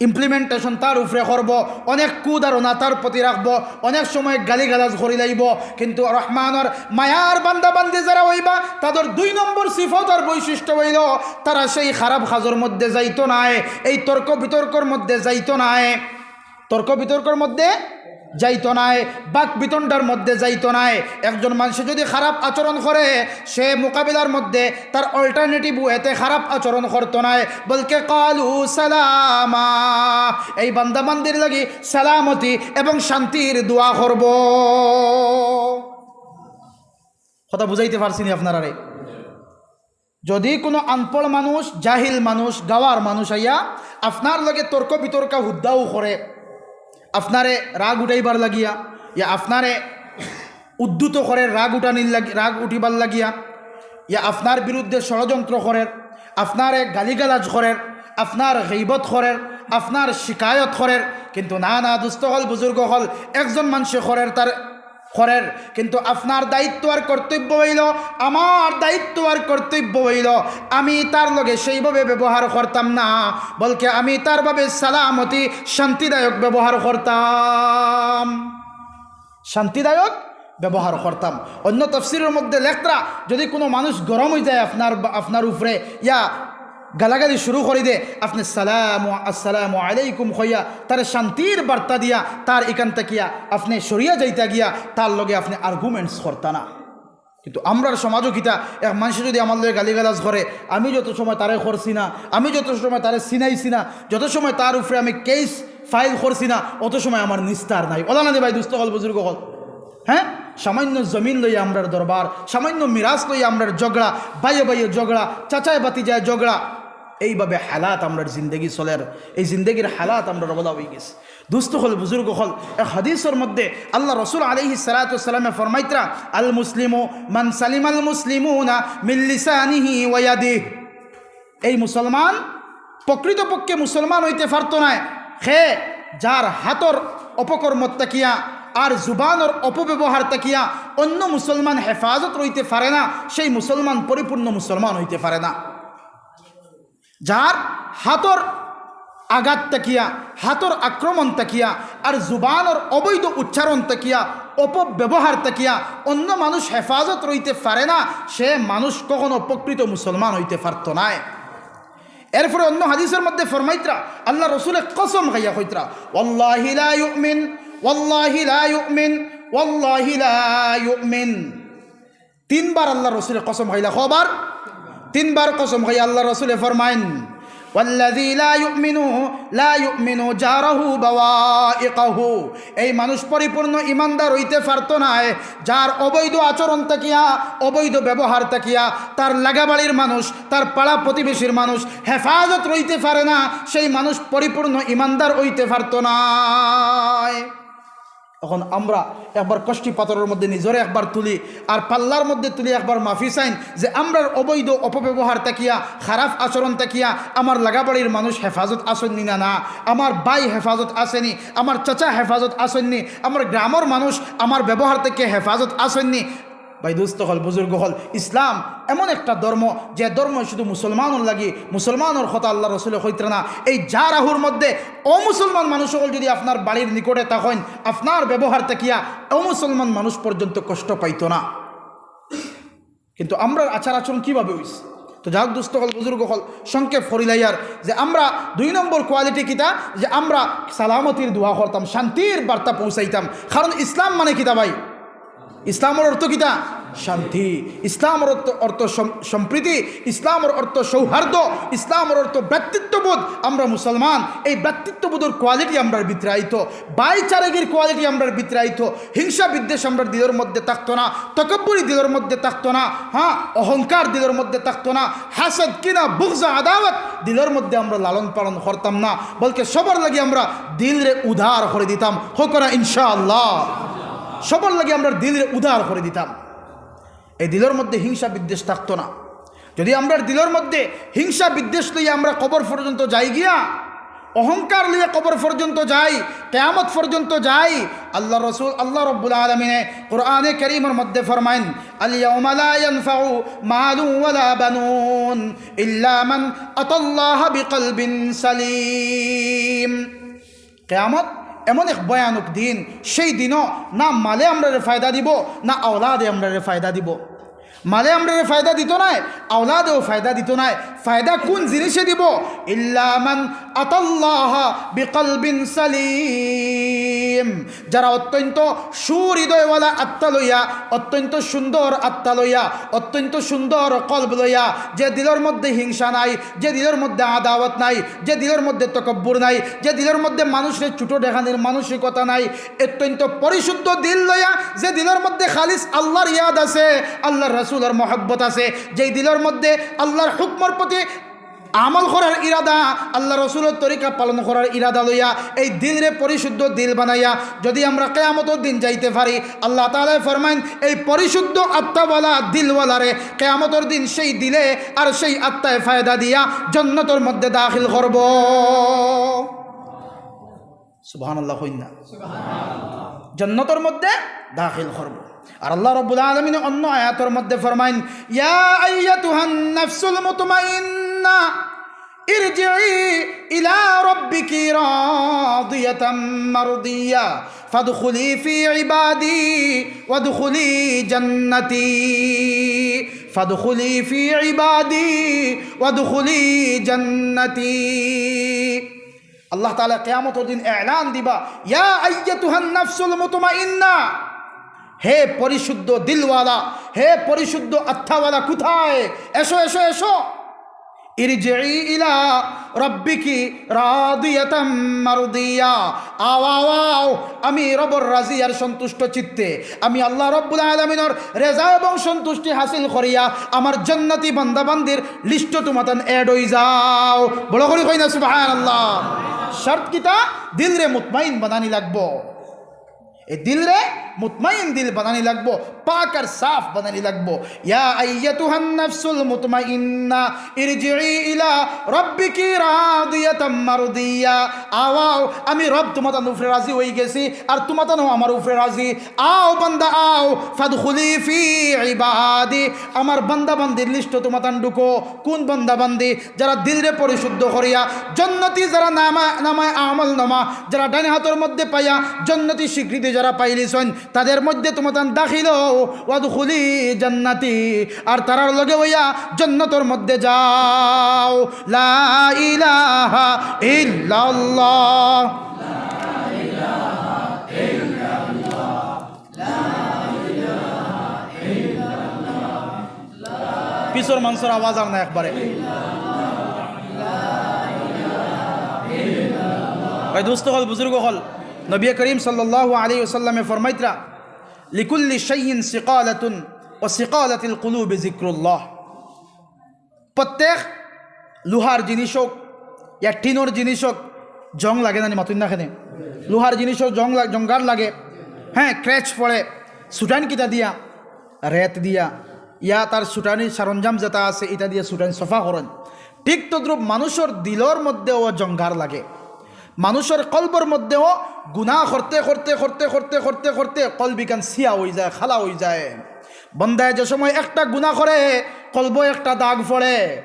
ইমপ্লিমেন্টেশন তার উপরে করবো, অনেক কুধারণা তার প্রতি রাখবো, অনেক সময় গালিগালাজ করিলাইবো। কিন্তু রহমানর মায়ার বান্দা বান্দি যারা অইবা, তাদের দুই নম্বর সিফত আর বৈশিষ্ট্য অইলো, তারা সেই খারাপ কাজর মধ্যে যাইতো নায়, এই তর্ক বিতর্কর মধ্যে যাইতো নায়, তর্ক বিতর্কর মধ্যে যাইতো নায়, বাক বিতণ্ডার মধ্যে যাইতো নায়। একজন মানষে যদি খারাপ আচরণ করে, সে মোকাবিলার মধ্যে তার অল্টারনেটিভ ওয়েতে খারাপ আচরণ করতো নায়, বলকে কালু সালামা, এই বান্দা বান্দির লাগি সালামতি এবং শান্তির দোয়া করবো। কথা বুঝাইতে পারছি নি আপনারারে? যদি কোনো আনপড় মানুষ, জাহিল মানুষ, গাওয়ার মানুষ আইয়া আপনার লগে তর্ক বিতর্ক হুদ্দাও করে, আপনারে রাগ উঠাইবার লাগিয়া, ইয়া আপনারে উদ্ধত করে রাগ উঠানির লাগি, রাগ উঠিবার লাগিয়া, ইয়া আপনার বিরুদ্ধে ষড়যন্ত্র করের, আপনারে গালিগালাজ করের, আপনার গীবত করের, আপনার শিকায়ত করের, কিন্তু না, না, দুস্ত অকল, বুজুর্গ অকল, একজন মানষে করের, তার করের, কিন্তু আপনার দায়িত্ব আর কর্তব্য অইলো, আমার দায়িত্ব আর কর্তব্য অইলো, আমি তার লগে সেইভাবে ব্যবহার করতাম না, বলকে আমি তার ভাবে সালামতি, শান্তিদায়ক ব্যবহার করতাম, শান্তিদায়ক ব্যবহার করতাম। অন্য তফসিরের মধ্যে লেখরা, যদি কোনো মানুষ গরম অইযায় আপনার, আপনার উপরে, ইয়া গালাগালি শুরু করি দে, আপনে সালাম, আসসালামু আলাইকুম কইয়া তারে শান্তির বার্তা দিয়া তার ইখান থাকিয়া আপনে সরিয়া যাইতা গিয়া তার লগে আপনে আর্গুমেন্টস করতা না। কিন্তু আমরার সমাজও কিতা, এক মানষে যদি আমার লগে গালিগালাজ করে, আমি যত সময় তারে করছি না, আমি যত সময় তারে চিনাইছি না, যত সময় তার উপরে আমি কেস ফাইল করছি না, অত সময় আমার নিস্তার নাই। অলা না নি ভাই, দুস্ত অকল, বুজুর্গ অকল? হ্যাঁ, সামান্য জমিন লইয়া আমরার দরবার, সামান্য মিরাস লইয়া আমরার ঝগড়া, ভাইয়ে ভাইয়ে ঝগড়া, চাচায় ভাতিজায় ঝগড়া, এইভাবে হালাত আমরার জিন্দেগি চলের। এই জিন্দেগির হালাত আমরার অলা অইগেছে। দুস্ত অকল, বুজুর্গ অকল, এক হাদিসর মধ্যে আল্লাহ রসুল আলাইহিস সালাতু ওয়াস সালামে ফরমাইতরা, "আল মুসলিমু মান সালিমাল মুসলিমুনা মিন লিসানিহি ওয়া ইয়াদিহি।" এই মুসলমান প্রকৃতপক্ষে মুসলমান অইতে পারতো নায়, হে যার হাতর অপকর্ম থাকিয়া আর জুবানর অপব্যবহার থাকিয়া অন্য মুসলমান হেফাজত রইতে পারে না, সেই মুসলমান পরিপূর্ণ মুসলমান অইতে পারে না। যার হাতর আঘাত থাকিয়া, হাতর আক্রমণ থাকিয়া আর জুবানর অবৈধ উচ্চারণ থাকিয়া, অপব্যবহার থাকিয়া অন্য মানুষ হেফাজত রইতে পারে না, সে মানুষ কখনো প্রকৃত মুসলমান অইতে পারতো নায়। এরপরে অন্য হাদিসর মধ্যে ফরমাইতরা, আল্লাহ রসুলে কসম খাইয়া কইতরা, "ওয়াল্লাহি লা ইউমিন, ওয়াল্লাহি লা ইউমিন, ওয়াল্লাহি লা ইউমিন।" তিনবার আল্লাহ রসুলে কসম খাইলা। কবার? তিনবার কসম খাইয়া আল্লাহ রসুলে ফরমাইন, "ওয়াল্লাযী লা ইউমিনু, লা ইউমিনু জারুহু বাওয়াইকাহু।" এই মানুষ পরিপূর্ণ ইমানদার অইতে পারতো নায়, যার অবৈধ আচরণ থাকিয়া, অবৈধ ব্যবহার থাকিয়া তার লাগাবাড়ির মানুষ, তার পাড়া প্রতিবেশীর মানুষ হেফাজত রইতে পারে না, সেই মানুষ পরিপূর্ণ ইমানদার অইতে পারতো নায়। এখন আমরা একবার কষ্টি পাথরর মধ্যে নিজরে একবার তুলি, আর পাল্লার মধ্যে তুলি একবার মাফি চাইন, যে আমরার অবৈধ অপব্যবহার থাকিয়া, খারাপ আচরণ থাকিয়া আমার লাগাবাড়ির মানুষ হেফাজত আছইন নি না, না, আমার ভাই হেফাজত আছে নি, আমার চাচা হেফাজত আছইন নি, আমার গ্রামর মানুষ আমার ব্যবহার থাকিয়া হেফাজত আছইন নি। ভাই দুস্ত অকল, বুজুর্গ অকল, ইসলাম এমন একটা ধর্ম, যে ধর্ম শুধু মুসলমানর লাগি, মুসলমানর কথা আল্লাহ রসুলে কইতরা না। এই জারুহুর মধ্যে অমুসলমান মানুষ অকল যদি আপনার বাড়ির নিকটে থাকইন, আপনার ব্যবহার থাকিয়া অমুসলমান মানুষ পর্যন্ত কষ্ট পাইতো না। কিন্তু আমরার আচার আচরণ কিভাবে অইছে? তো যাউক দুস্ত অকল, বুজুর্গ অকল, সংক্ষেপ করিলাইয়ার যে আমরা দুই নম্বর কোয়ালিটি কিতা, যে আমরা সালামতির দোয়া করতাম, শান্তির বার্তা পৌঁছাইতাম, কারণ ইসলাম মানে কিতা ভাই? ইসলামর অর্থ কিতা? শান্তি। ইসলামর অর্থ, অর্থ সম-, সম্প্রীতি, ইসলামর অর্থ সৌহার্দ্য, ইসলামর অর্থ ভ্রাতৃত্ববোধ। আমরা মুসলমান, এই ভ্রাতৃত্ববোধর কোয়ালিটি আমরার ভিতরে আইতো, ভাইচারাগির কোয়ালিটি আমরার ভিতরে আইতো, হিংসা বিদ্বেষ আমরার দিলর মধ্যে থাকতো না, তকব্বুরি দিলর মধ্যে থাকতো না, হ্যাঁ, অহংকার দিলর মধ্যে থাকতো না, হাসদ, কিনা, বুগজ, আদাওয়াত দিলর মধ্যে আমরা লালন পালন করতাম না, বলকে সবার লাগি আমরা দিলরে উদার করি দিতাম। কউক্কা না ইনশাআল্লাহ। সবর লাগি আমরার দিলরে উদার করি দিতাম। এই দিলর মধ্যে হিংসা বিদ্বেষ থাকতো না। যদি আমরার দিলর মধ্যে হিংসা বিদ্বেষ লইয়া আমরা কবর পর্যন্ত যাই গিয়া, অহংকার লইয়া কবর পর্যন্ত যাই, কিয়ামত পর্যন্ত যাই, আল্লাহ রসুল, আল্লাহ রব্বুল আলামিনে কোরআনে কারীমর মধ্যে ফরমাইন, "আল ইয়াউমা লা ইয়ানফাউ মালুন ওয়ালা বানুন ইল্লা মান আতাল্লাহা বিকলবিন সালিম।" কিয়ামত এমন এক ভয়ানক দিন, সেই দিনও না মালে আমরারে ফায়দা দিব, না আওলাদে আমরারে ফায়দা দিব। মালে আমরারে ফায়দা দিত নায়, আওলাদেও ফায়দা দিত নায়। ফায়দা কোন জিনিসে দিব? ইল্লা মান আতাল্লাহা বিকলবিন সালিম। যারা অত্যন্ত সুহৃদয়ওয়ালা আত্মা লইয়া, অত্যন্ত সুন্দর আত্মা লইয়া, অত্যন্ত সুন্দর কলব লইয়া, যে দিলর মধ্যে হিংসা নাই, যে দিলর মধ্যে আদাওয়াত নাই, যে দিলর মধ্যে তকব্বুর নাই, যে দিলর মধ্যে মানুষরে ছোট দেখানির মানসিকতা নাই, অত্যন্ত পরিশুদ্ধ দিল লইয়া, যে দিলর মধ্যে খালিস আল্লাহর ইয়াদ আছে, আল্লাহর রাসূলর মহব্বত আছে, যেই দিলর মধ্যে আল্লাহর হুকমর প্রতি আমল করার ইরাদা, আল্লাহ রসুলর তরিকা পালন করার ইরাদা লইয়া এই দিলরে পরিশুদ্ধ দিল বানাইয়া যদি আমরা কিয়ামতর দিন যাইতে পারি, আল্লাহ তাআলায় ফরমাইন, এই পরিশুদ্ধ আত্মাওয়ালা দিলওয়ালারে কিয়ামতর দিন সেই দিলে আর সেই আত্মায় ফায়দা দিয়া জন্নতর মধ্যে দাখিল করব। সুবহানাল্লাহ কইন না? জন্নতর মধ্যে দাখিল করব। আর আল্লাহ রব্বুল আলামিন অন্য আয়াতর মধ্যে ফরমাইন, "ইয়া আইয়াতুহান নাফসুল মুতমাইন্না, ইরজিই ইলা রাব্বিকি রাদিয়াতাম মারদিয়া, ফাদখুলি ফি ইবাদি ওয়াদখুলি জান্নাতি, ফাদখুলি ফি ইবাদি ওয়াদখুলি জান্নাতি।" আল্লাহ তাআলা কিয়ামতর দিন এলান দিবা, "ইয়া আইয়াতুহান নাফসুল মুতমাইন্না, হে পরিশুদ্ধ দিলওয়ালা, হে পরিশুদ্ধ আত্মাওয়ালা, কোথায়? এসো, এসো, এসো। ইরজিই ইলা রাব্বিকি রাদিয়াতাম মারদিয়া।" আও, আও, আও, আমি রবর রাজি আর সন্তুষ্ট চিত্তে, আমি আল্লাহ রব্বুল আলামিনর রেজা এবং সন্তুষ্টি হাসিল করিয়া আমার জান্নাতি বান্দাবান্দির লিস্টো তুমাতান add অই যাও। বড় করি কই না সুবহানাল্লাহ। শর্ত কিতা? দিলরে মুতমাইন বানানি লাগবো। এই দিলরে মুতমাইন দিল বানানি লাগবো, পাক আর সাফ বানানি লাগবো। ইয়া আইয়াতুহান নাফসুল মুতমাইন্না, ইরজিই ইলা রাব্বিকি রাদিয়াতাম মারদিয়া। আও, আও, আমি রব তুমাতান উপরে রাজি অই গেছি, আর তুমাতানও আমার উপরে রাজি। আও বান্দা আও, ফাদখুলি ফি ইবাদি, আমার বান্দা বান্দির লিস্টো তুমাতান ঢুকো। কোন বান্দা বান্দি? যারা দিলরে পরিশুদ্ধ করিয়া, জন্নতি যারা নামা-, নামায় আমল নামা, যারা ডাইন হাতর মধ্যে পাইয়া জন্নতি স্বীকৃতি যারা পাইলিছইন, তাদের মধ্যে তুমাতান দাখিল অও, ওয়াদখুলি জান্নাতি, আর তারার লগে অইয়া জন্নতর মধ্যে যাও। লা ইলাহা ইল্লাল্লাহ। পিছর মানষর আওয়াজ আর না একবারে। ভাই দোস্ত অকল, বুজুর্গ অকল, নবী করিম সাল্লাল্লাহু আলাইহি ওয়াসাল্লামে ফরমাইতরা, "লিকুল্লি শাইইন সিকালাতুন ওয়া সিকালাতুল কুলুবি যিকরুল্লাহ।" প্রত্যেক লোহার জিনিস হোক, ইয়া টিনর জিনিস হোক, জং লাগে না নি, মাতুন না কেনে? লোহার জিনিস হোক, জং লাগ-, জংগার লাগে, হ্যাঁ, ক্র্যাচ পড়ে, সুটাইন কিতা দিয়া? রেত দিয়া। ইয়া তার সুটানির সরঞ্জাম যেটা আছে, ইটা দিয়া সুটাইন সফা করইন। ঠিক তদ্রূপ মানুষর দিলর মধ্যেও জংগার লাগে, মানুষর কলবর মধ্যেও গুনাহ করতে করতে করতে করতে করতে করতে কলবিখান সিয়া অই যায়, কালা অই যায়। বন্দায় যে সময় একটা গুনাহ করে, কলবো একটা দাগ পড়ে।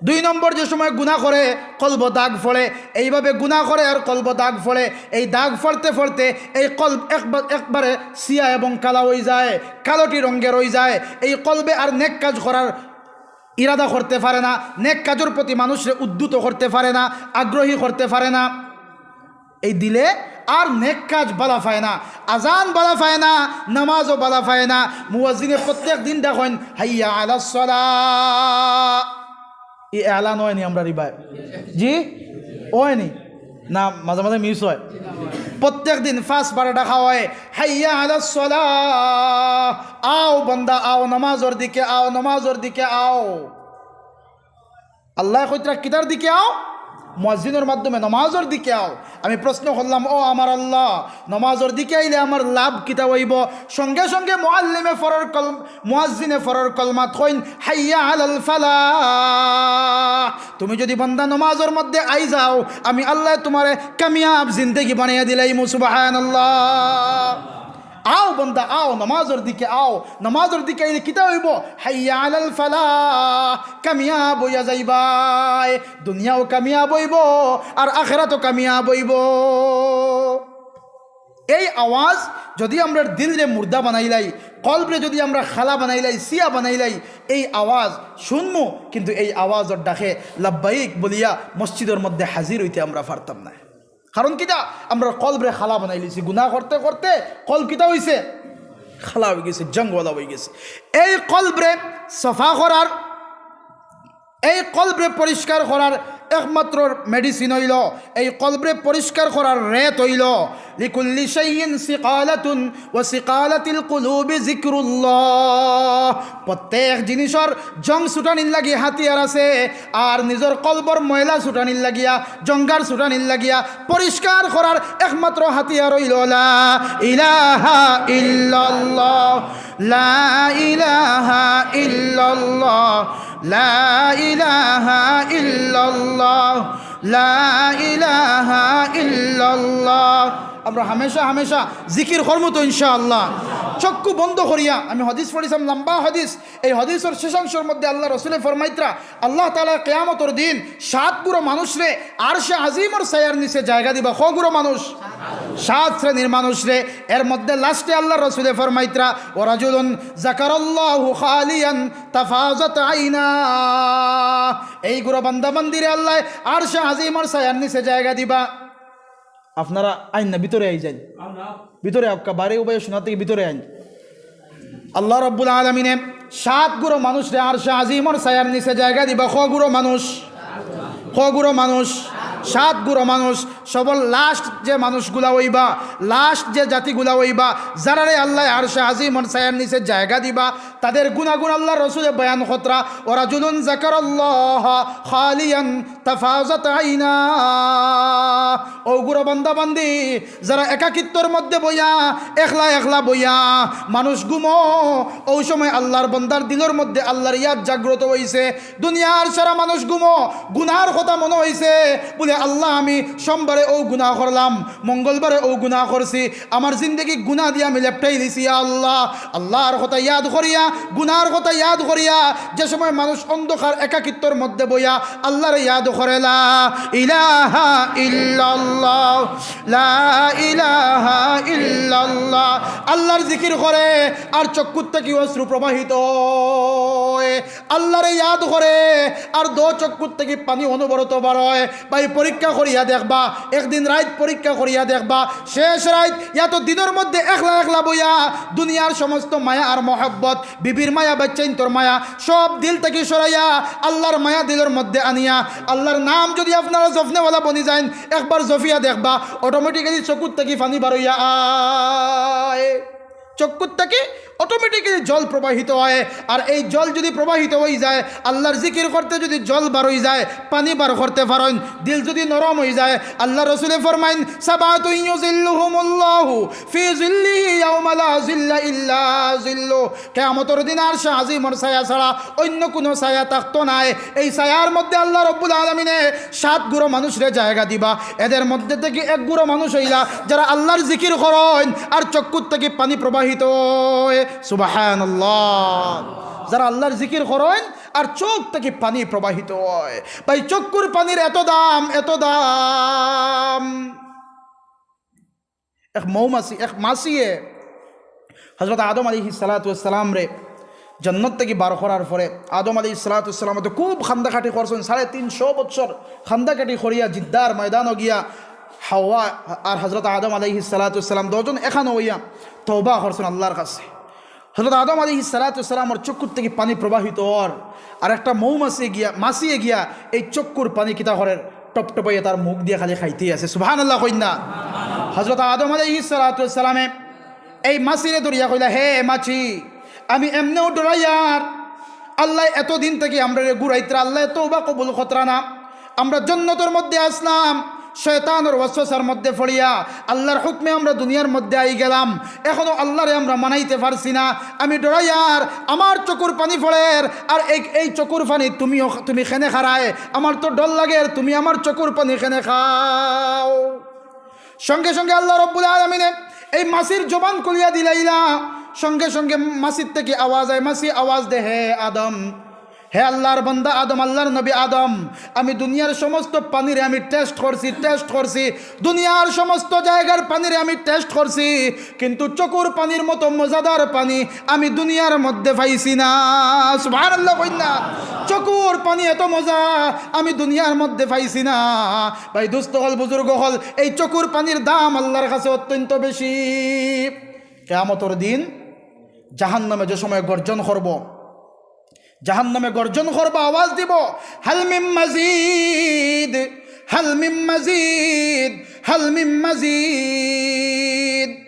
দুই নম্বর, যে সময় গুনাহ করে, কলবো দাগ পড়ে। এইভাবে গুনাহ করে আর কলবো দাগ পড়ে। এই দাগ পড়তে পড়তে এই কলব একবার, একবারে সিয়া এবং কালা অই যায়, কালোটি রঙের অই যায়। এই কলবে আর নেক কাজ করার ইরাদা করতে পারে না, নেক কাজর প্রতি মানুষরে উদ্যুত করতে পারে না, আগ্রহী করতে পারে না। এই দিলে আর নেক কাজ বালা পায় না, আজান বালা পায় না, নামাজও বালা পায় না। মুয়াজ্জিনে প্রত্যেক দিন ডাকইন, "হাইয়া আলাস সালাহ।" ই এলান অয়নি আমরার ইবায়? জি, অয়নি? না, মাঝে মাঝে মিস অয়। প্রত্যেক দিন পাঁচবার ডাকা অয়, "হাইয়া আলাস সালাহ, আও বান্দা আও, নামাজর দিকে আও, নামাজর দিকে আও।" আল্লায় কইতরা, "কিতার দিকে আও?" মুয়াজ্জিনর মাধ্যমে নমাজর দিকে আও। আমি প্রশ্ন করলাম, "ও আমার আল্লাহ, নমাজর দিকে আইলে আমার লাভ কিতা অইবো?" সঙ্গে সঙ্গে মুআল্লিমে ফরর কল-, মুয়াজ্জিনে ফরর কলমাত কইন, "হাইয়া আলাল ফালাহ।" তুমি যদি বান্দা নমাজর মধ্যে আই যাও, আমি আল্লাহ তোমারে কামিয়াব জিন্দেগি বানাইয়া দিলাইমু। সুবহানাল্লাহ। আও বান্দা, আও, নমাজর দিকে আও। নমাজর দিকে আইলে কিতা অইবো? হাইয়া আলাল ফালাহ, কামিয়াব অইয়া যাইবায়। দুনিয়াও কামিয়াব অইবো, আর আখেরাতও কামিয়াব অইবো। এই আওয়াজ যদি আমরার দিলরে মুর্দা বানাইলাই, কলবরে যদি আমরা খালা বানাইলাই, সিয়া বানাইলাই, এই আওয়াজ শুনমু, কিন্তু এই আওয়াজর ডাকে লাব্বাইক বলিয়া মসজিদর মধ্যে হাজির অইতে আমরা পারতাম না। কারণ কিতা? আমরার কলবরে খালা বানাইলিছি, গুনাহ করতে করতে কলব কিতা অইছে? খালা অইগেছে, জংওয়ালা অইগেছে। এই কলবরে সাফা করার, এই কলবরে পরিষ্কার করার একমাত্র মেডিসিন অইলো, এই কলবরে পরিষ্কার করার রেত অইলো, লিকুল্লি শাইইন সিকালাতুন ওয়া সিকালাতিল কুলুবি যিকরুল্লাহ। প্রত্যেক জিনিসর জং ছুটানির লাগি হাতিয়ার আছে, আর নিজর কলবর ময়লা ছুটানির লাগিয়া, জঙ্গার ছুটানির লাগিয়া পরিষ্কার করার একমাত্র হাতিয়ার অইলো লা ইলাহা ইল্লাল্লাহ, লা ইলাহা ইল্লাল্লাহ, লা ইলাহা ইল্লাল্লাহ, লা ইলাহা ইল্লাল্লাহ। আমরা হামেশা হামেশা জিকির করমু তো ইনশাআল্লাহ। চক্ষু বন্ধ করিয়া, আমি হাদিস পড়ছিলাম, লম্বা হাদিস, এই হাদিসর শেষাংশর মধ্যে আল্লাহ রসুলে ফরমাইতরা, আল্লাহ তাআলা কিয়ামতর দিন সাত গুরু মানুষরে আরশে আজিমর ছায়ার নিচে জায়গা দিবা। ক গুরু মানুষ? সাত শ্রেণীর মানুষরে। এর মধ্যে লাস্টে আল্লাহ রসুলে ফরমাইতরা, "ওয়া রাজুলুন যাকারাল্লাহু খালিয়ান তাফাজাত আইনা।" এই গুরু বান্দা বান্দিরে আল্লাহ আরশে আজিমর ছায়ার নিচে জায়গা দিবা। আপনারা আইন না, ভিতরে আই যাইন। ভিতরে আউক্কা, বারে উবাই শোনা থাকি ভিতরে আইন। আল্লাহ রাব্বুল আলামিনে সাত গুরু মানুষরে আরশে আজিমর ছায়ার নিচে জায়গা দিবা। ক গুরু মানুষ? ক গুরু মানুষ? সাত গুরু মানুষ। সবর লাস্ট যে মানুষগুলা অইবা, লাস্ট যে জাতিগুলা অইবা, যারারে আল্লাহ আরশে আজিমর ছায়ার নিচে জায়গা দিবা, তাদের গুণাগুণ আল্লাহ রসুলে বয়ান করতরা, "ওয়া রাজুলুন যাকারাল্লাহা খালিয়ান তাফাজাত আইনা।" ও গুরু বান্দা বান্দি, যারা একাকিত্বর মধ্যে বইয়া, একলা একলা বইয়া, মানুষ ঘুমো, ওই সময় আল্লাহর বান্দার দিলর মধ্যে আল্লাহর ইয়াদ জাগ্রত অইছে। দুনিয়ার সারা মানুষ ঘুমো, গুনার কথা মনো অইছে, বলে, "আল্লাহ, আমি সোমবারে ও গুনা করলাম, মঙ্গলবারে ও গুনা করছি, আমার জিন্দেগি গুনা দিয়া আমি লেপটাই দিছি, ইয়া আল্লাহ।" আল্লাহর কথা ইয়াদ করিয়া, গুনার কথা ইয়াদ করিয়া, যে সময় মানুষ অন্ধকার একাকিত্বর মধ্যে বইয়া আল্লাহরে ইয়াদ করে, "লা ইলাহা ইল্লাল্লাহ, লা ইলাহা ইল্লাল্লাহ", আল্লাহর জিকির করে, আর চক্ষুর থাকি অশ্রু প্রবাহিত হয়। আল্লাহরে ইয়াদ করে, আর দো চক্ষুর থাকি পানি অনবরত বারয়। ভাই, পরীক্ষা করিয়া দেখবা, একদিন রাইত পরীক্ষা করিয়া দেখবা, শেষ রাইত, ইয়া তো দিনর মধ্যে একলা একলা বইয়া দুনিয়ার সমস্ত মায়া আর মহব্বত, বিবির মায়া, বাচ্চাইন্তর মায়া, সব দিল থাকি সরাইয়া আল্লাহর মায়া দিলর মধ্যে আনিয়া আল্লাহর নাম যদি আপনারা জফনেওয়ালা বনি যাইন, একবার জফিয়া দেখবা, অটোমেটিক্যালি চক্ষুর থাকি পানি বারইয়া আয়। চক্ষুর থাকি অটোমেটিক্যালি জল প্রবাহিত হয়। আর এই জল যদি প্রবাহিত অই যায়, আল্লাহর জিকির করতে যদি জল বার অই যায়, পানি বার করতে পারইন, দিল যদি নরম অই যায়, আল্লাহ রসুলে ফরমাইন, "সাবাতুন ইউজিল্লুহুমুল্লাহু ফি জিল্লিহি ইয়াওমা লা জিল্লা ইল্লা জিল্লু।" কিয়ামতর দিন আরশে আজিমর ছায়া ছাড়া অন্য কোনো ছায়া থাকতো নায়। এই ছায়ার মধ্যে আল্লাহ রব্বুল আলামিনে সাত গুরু মানুষরে জায়গা দিবা। এদের মধ্যে থাকি এক গুরু মানুষ অইলা, যারা আল্লাহর জিকির করইন আর চক্ষুর থাকি পানি প্রবাহিত হয়। সুবহানাল্লাহ। যারা আল্লাহর জিকির করইন আর চোখ থাকি পানি প্রবাহিত হয়। ভাই, চক্ষুর পানির এত দাম, এত দাম। এক মৌমাছি, এক মাছিয়ে হযরত আদম আলাইহিস সালাতু ওয়াস সালামরে জান্নাত থাকি বার করার পরে আদম আলাইহিস সালাতু ওয়াস সালাম তো খুব কান্দাকাটি করছইন, সাড়ে তিনশো বছর কান্দাকাটি করিয়া জিদ্দার ময়দানো গিয়া হাওয়া আর হযরত আদম আলাইহিস সালাতু ওয়াস সালাম দুইজন একখানো অইয়া তওবা করছইন আল্লাহর কাছে। হযরত আদম আলাইহিস সালাতু ওয়াস সালামর চক্ষুর থাকি পানি প্রবাহিত অর, আর একটা মৌমাছি গিয়া, মাছিয়ে গিয়া এই চক্ষুর পানি কিতা করের, টপটপাইয়া তার মুখ দিয়া খালি খাইতেই আছে। সুবহানাল্লাহ কইন না? হযরত আদম আলাইহিস সালাতু ওয়াস সালামে এই মাছিরে ধরিয়া কইলা, "হে মাছি, আমি এমনেও ডরাইয়ার, আল্লাহ এতদিন থাকি আমরারে ঘুরাইতরা, আল্লাহ তওবা কবুল করতরা না, আমরা জন্নতর মধ্যে আছলাম, শয়তানর ওয়াসওয়াসার মধ্যে পড়িয়া আল্লাহর হুকমে আমরা দুনিয়ার মধ্যে আই গেলাম। এখনো আল্লাহরে আমরা মানাইতে পারছি না। আমি ডরাইয়ার, আমার চকুর পানি পড়ের, আর এই, এই চকুর পানি তুমিও, তুমি কেনে খারায়, আমার তো ডর লাগের, তুমি আমার চকুর পানি কেনে খাও। সঙ্গে সঙ্গে আল্লাহ রব্বুল আলামিনে এই মাছির জবান খুলিয়া দিলাইলা। সঙ্গে সঙ্গে মাছির থাকি আওয়াজ আয়, মাছি আওয়াজ দে, "হে আদম, হে আল্লাহর বান্দা আদম, আল্লাহর নবী আদম, আমি দুনিয়ার সমস্ত পানিরে আমি টেস্ট করছি, টেস্ট করছি, দুনিয়ার সমস্ত জায়গার পানিরে আমি টেস্ট করছি, কিন্তু চকুর পানির মতো মজাদার পানি আমি দুনিয়ার মধ্যে পাইছি না।" সুবহানাল্লাহ কইন না। চকুর পানি এত মজা আমি দুনিয়ার মধ্যে পাইছি না। ভাই, দোস্ত অকল, বুজুর্গ অকল, এই চকুর পানির দাম আল্লাহর কাছে অত্যন্ত বেশি। কিয়ামতর দিন জাহান্নামে যে সময় গর্জন করব, জাহান্নামে গর্জন করব, আওয়াজ দিব, "হাল মিম মাজিদ, হাল মিম মাজিদ, হাল মিম মাজিদ।"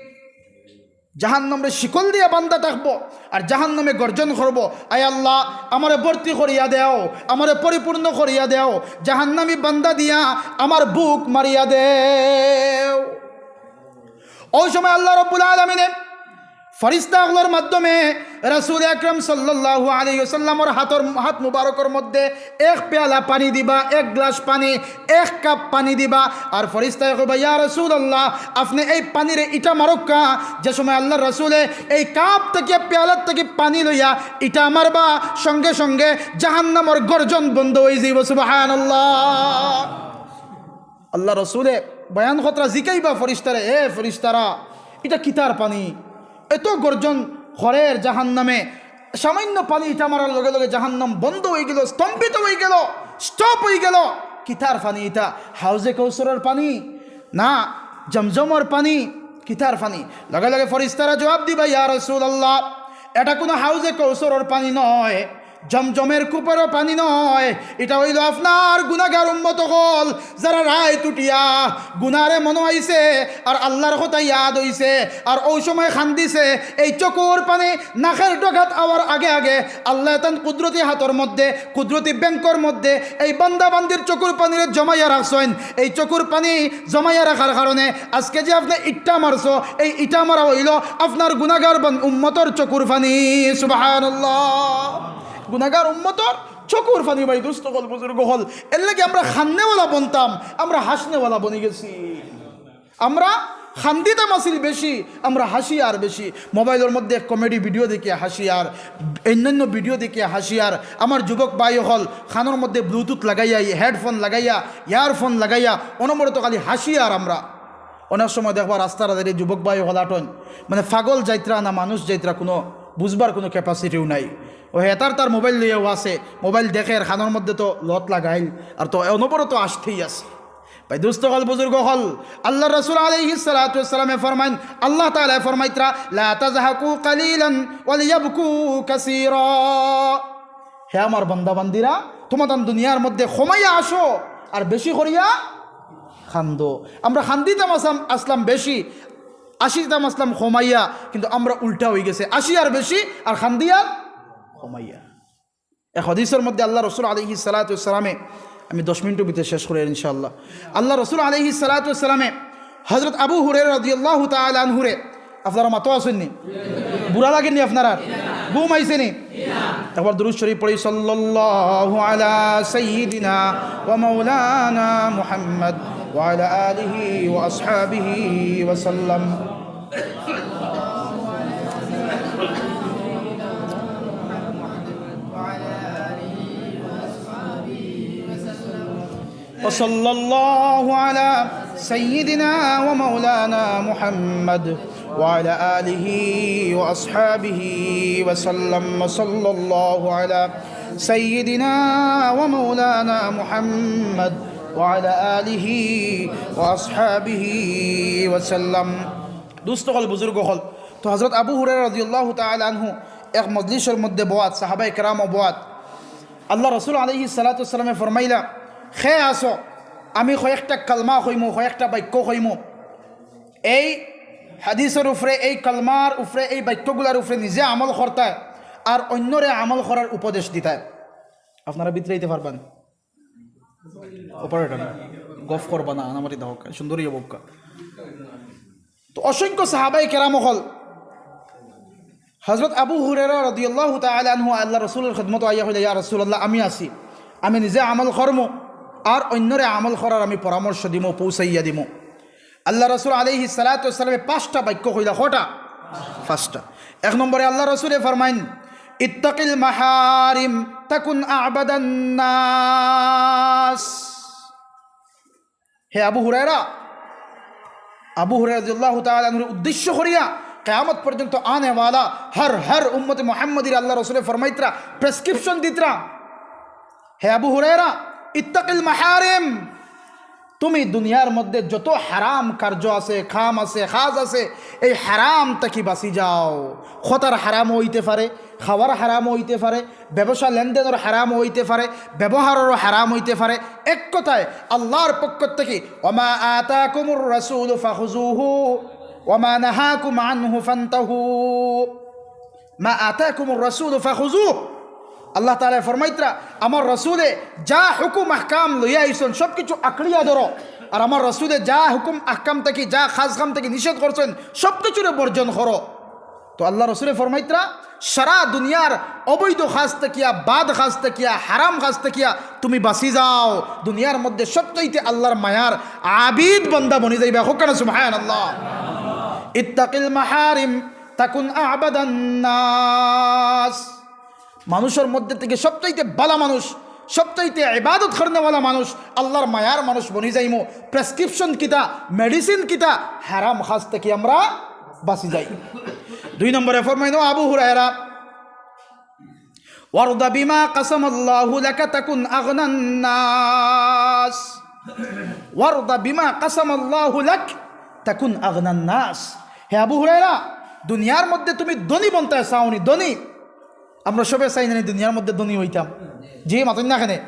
জাহান্নামরে শিকল দিয়া বান্ধা থাকবো, আর জাহান্নামে গর্জন করব, "আয় আল্লাহ, আমারে ভর্তি করিয়া দেও, আমারে পরিপূর্ণ করিয়া দেও, জাহান্নামী বান্দা দিয়া আমার বুক মারিয়া দেও।" ওই সময় আল্লাহ রব্বুল আলামিনে ফেরেশতা অকলর মাধ্যমে রাসূল আকরাম সাল্লাল্লাহু আলাইহি ওয়াসাল্লামর হাতর, হাত মুবারকর মধ্যে এক পেয়ালা পানি দিবা, এক গ্লাস পানি, এক কাপ পানি দিবা। আর ফেরেশতায় কইবা, "ইয়া রাসূলুল্লাহ, আপনে এই পানিরে ইটা মারক্কা।" যে সময় আল্লাহর রাসূলে এই কাপ থাকি, পেয়ালার থাকি পানি লইয়া ইটা মারবা, সঙ্গে সঙ্গে জাহান্নামর গর্জন বন্ধ অই যাইবো। সুবহানাল্লাহ। আল্লাহর রাসূলে বয়ান করতরা, জিকাইবা ফেরেশতারে, "এ ফেরেশতারা, ইটা কিতার পানি? এত গর্জন করের জাহান্নামে, সামান্য পানি ইটা মারার লগে লগে জাহান্নাম বন্ধ অই গেল, স্তম্ভিত অই গেল, স্টপ অই গেল। কিতার পানি ইটা? হাউজে কৌসরর পানি না জমজমর পানি? কিতার পানি?" লগে লগে ফেরেশতারা জবাব দিবা, "ইয়া রাসূলুল্লাহ, এটা কোনো হাউজে কৌসরর পানি নয়, জমজমের কূপেরও পানি নয়, ইটা অইলো আপনার গুনাগার উম্মত অকল, যারা রাইত উঠিয়া গুনারে মনো আইছে আর আল্লাহর কথা ইয়াদ অইছে, আর ওই সময় কান্দিছে। এই চকুর পানি নাকের ডগাত আওয়ার আগে আগে আল্লায় তান কুদরতি হাতর মধ্যে, কুদরতি ব্যাংকর মধ্যে এই বান্দা বান্দির চকুর পানিরে জমাইয়া রাখছইন। এই চকুর পানি জমাইয়া রাখার কারণে আজকে যে আপনে ইটা মারছো, এই ইটা মারা অইলো আপনার গুনাগার বান-, উম্মতর চকুর পানি।" সুবহানাল্লাহ। গুনাগার উম্মতর চকুর পানি, ভাই, দোস্ত অকল, বুজুর্গ অকল। এর লাগি আমরা কান্দেওয়ালা বনতাম, আমরা হাসনেওয়ালা বনি গেছি। আমরা কান্দিতাম আছিল বেশি, আমরা হাসি আর বেশি। মোবাইলর মধ্যে কমেডি ভিডিও দেখিয়া হাসি আর অন্যান্য ভিডিও দেখিয়া হাসি আর। আমার যুবক ভাই অকল কানর মধ্যে ব্লুটুথ লাগাইয়া, হেডফোন লাগাইয়া, ইয়ারফোন লাগাইয়া অনবরত খালি হাসি আর আমরা। অনেক সময় দেখবা রাস্তার ধারে যুবক ভাই অকল আটন, মানে পাগল যাইত্রা না মানুষ যাইত্রা, কোনো বুঝবার কোনো ক্যাপাসিটিও নাই। ও হেতার তার মোবাইল লইয়াও আছে, মোবাইল দেখের, কানর মধ্যে তো লত লাগাইল, আর তো অনবরত আসতেই আছে। ভাই দোস্ত অকল, বুজুর্গ অকল, আল্লাহর রাসূল আলাইহিস সালাতু ওয়াস সালামে ফরমাইন, আল্লাহ তাআলায় ফরমাইত্রা, "লা তাজহাকু কালিলান ওয়াল ইয়াবকু কাসীরা।" হে আমার বান্দা বান্দিরা, তুমরা দুনিয়ার মধ্যে কমাইয়া আসো আর বেশি করিয়া কান্দো। আমরা কান্দিতাম আসলাম, আসলাম বেশি, আসিতাম আসলাম কমাইয়া, কিন্তু আমরা উল্টা অই গেছে, আসি আর বেশি আর কান্দি আর কমাইয়া। এক হাদিসর মধ্যে আল্লাহর রাসূল আলাইহিস সালাতু ওয়াস সালামে, আমি দশ মিনিটর ভিতরে শেষ করি ইনশাআল্লাহ। আল্লাহর রাসূল আলাইহিস সালাতু ওয়াস সালামে হযরত আবু হুরায়রা রাদিয়াল্লাহু তাআলা আনহুরে, আপনারা মাতো আছইন নি? বুড়া লাগেনি আপনারার? ঘুম আইছে নি? একবার দুরূদ শরীফ পড়ি, সাল্লাল্লাহু আলা সাইয়্যিদিনা ওয়া মাওলানা মুহাম্মদ ওয়া আলা আলিহি ওয়া আসহাবিহি ওয়া সাল্লাম। وصلى الله على سيدنا ومولانا محمد وعلى آله وأصحابه وسلم. وصلى الله على سيدنا ومولانا محمد وعلى آله وأصحابه وسلم. দোস্ত অকল, বুজুর্গ অকল, তো হযরত আবু হুরায়রা রাদিয়াল্লাহু তাআলা আনহু এক মজলিসর মধ্যে বওয়াত, সাহাবায়ে কেরামও বওয়াত। আল্লাহর রাসূল আলাইহিস সালাতু ওয়াস সালামে ফরমাইলা, "কে আছো? আমি কয়েকটা কালমা কইমু, কয়েকটা বাক্য কইমু। এই হাদিসর উপরে, এই কালমার উপরে, এই বাক্যগুলার উপরে নিজে আমল করতায় আর অন্যরে আমল করার উপদেশ দিতায়।" আপনারা ভিতরে আইতে পারবা নি? অপারেটর, গফ করবা না, আনামারি দাও, সুন্দরী অবকা। তো অসংখ্য সাহাবায়ে কেরাম অকল হযরত আবু হুরায়রা রাদিয়াল্লাহু তাআলা আনহু আল্লাহ রাসূলর খেদমতো আইয়া কইলা, "ইয়া রাসূলুল্লাহ, আমি আছি, আমি নিজে আমল করমু, আর অইন্যরে আমল করার আমি পরামর্শ দিমু, পৌঁছাইয়া দিমু।" আল্লাহ রাসূল আলাইহিস সালাতু ওয়াস সালামে পাঁচটা বাক্য কইলা, কয়টা? পাঁচটা। এক নম্বরে আল্লাহ রাসূলে ফরমাইন, "ইত্তাকিল মাহারিম তাকুন আ'বাদান নাস।" হে আবু হুরায়রা, আবু হুরায়রা রাদিয়াল্লাহু তাআলা আনহুর উদ্দেশ্য করিয়া কিয়ামত পর্যন্ত আনেওয়ালা হর হর উম্মতে মুহাম্মদীরে আল্লাহ রাসূলে ফরমাইতরা, প্রেসক্রিপশন দিতরা, "হে আবু হুরায়রা, ইত্তাকিল মাহারিম, তুমি দুনিয়ার মধ্যে যত হারাম কার্য আছে, কাম আছে, কাজ আছে, এই হারাম থাকি বাঁচি যাও।" কথার হারাম অইতে পারে, খাওয়ার হারাম অইতে পারে, ব্যবসা লেনদেনর হারাম অইতে পারে, ব্যবহারর হারাম অইতে পারে। এক কথায় আল্লাহর পক্ষ থাকি, "ওয়া মা আতাকুমুর রাসূলু ফাখুযুহু ওয়া মা নাহাকুম আনহু ফান্তাহু।" "মা আতাকুমুর রাসূলু ফাখুযুহু।" আল্লাহ তাআলা ফরমাইতরা, "আমার রাসূলে যা হুকুম আহকাম লইয়া আইছইন, সব কিছু আঁকড়িয়া ধরো। আর আমার রাসূলে যা হুকুম আহকাম থাকি, যা খাস কাম থাকি নিষেধ করছইন, সব কিছুরে বর্জন করো।" তো আল্লাহ রাসূলে ফরমাইতরা, সারা দুনিয়ার অবৈধ কাজ থাকিয়া, বাদ কাজ থাকিয়া, হারাম কাজ থাকিয়া তুমি বাঁচি যাও। দুনিয়ার মধ্যে সবচাইতে আল্লাহর মায়ার আবিদ বান্দা বনি যাইবা। কউক্কা না সুবহানাল্লাহ। ইত্তাকিল মাহারিম তাকুন আ'বাদান নাস। মানুষর মধ্যে থাকি সবচাইতে ভালা মানুষ, সবচাইতে ইবাদত করনেওয়ালা মানুষ, আল্লাহর মায়ার মানুষ বনি যাইমু। প্রেসক্রিপশন কিতা, মেডিসিন কিতা, হারাম কাজ থাকি আমরা বাঁচি যাই। দুই নম্বরে ফরমাইন, "ও আবু হুরায়রা, ওয়ারদা বিমা কাসামাল্লাহু লাকা তাকুন আগনান নাস। ওয়ারদা বিমা কাসামাল্লাহু লাক তাকুন আগনান নাস।" হে আবু হুরায়রা, দুনিয়ার মধ্যে তুমি ধনী বনতায় চাওনি, ধনী। আমরা সবে চাই না নি দুনিয়ার মধ্যে ধনী অইতাম? জি, মাতইন না কেনে?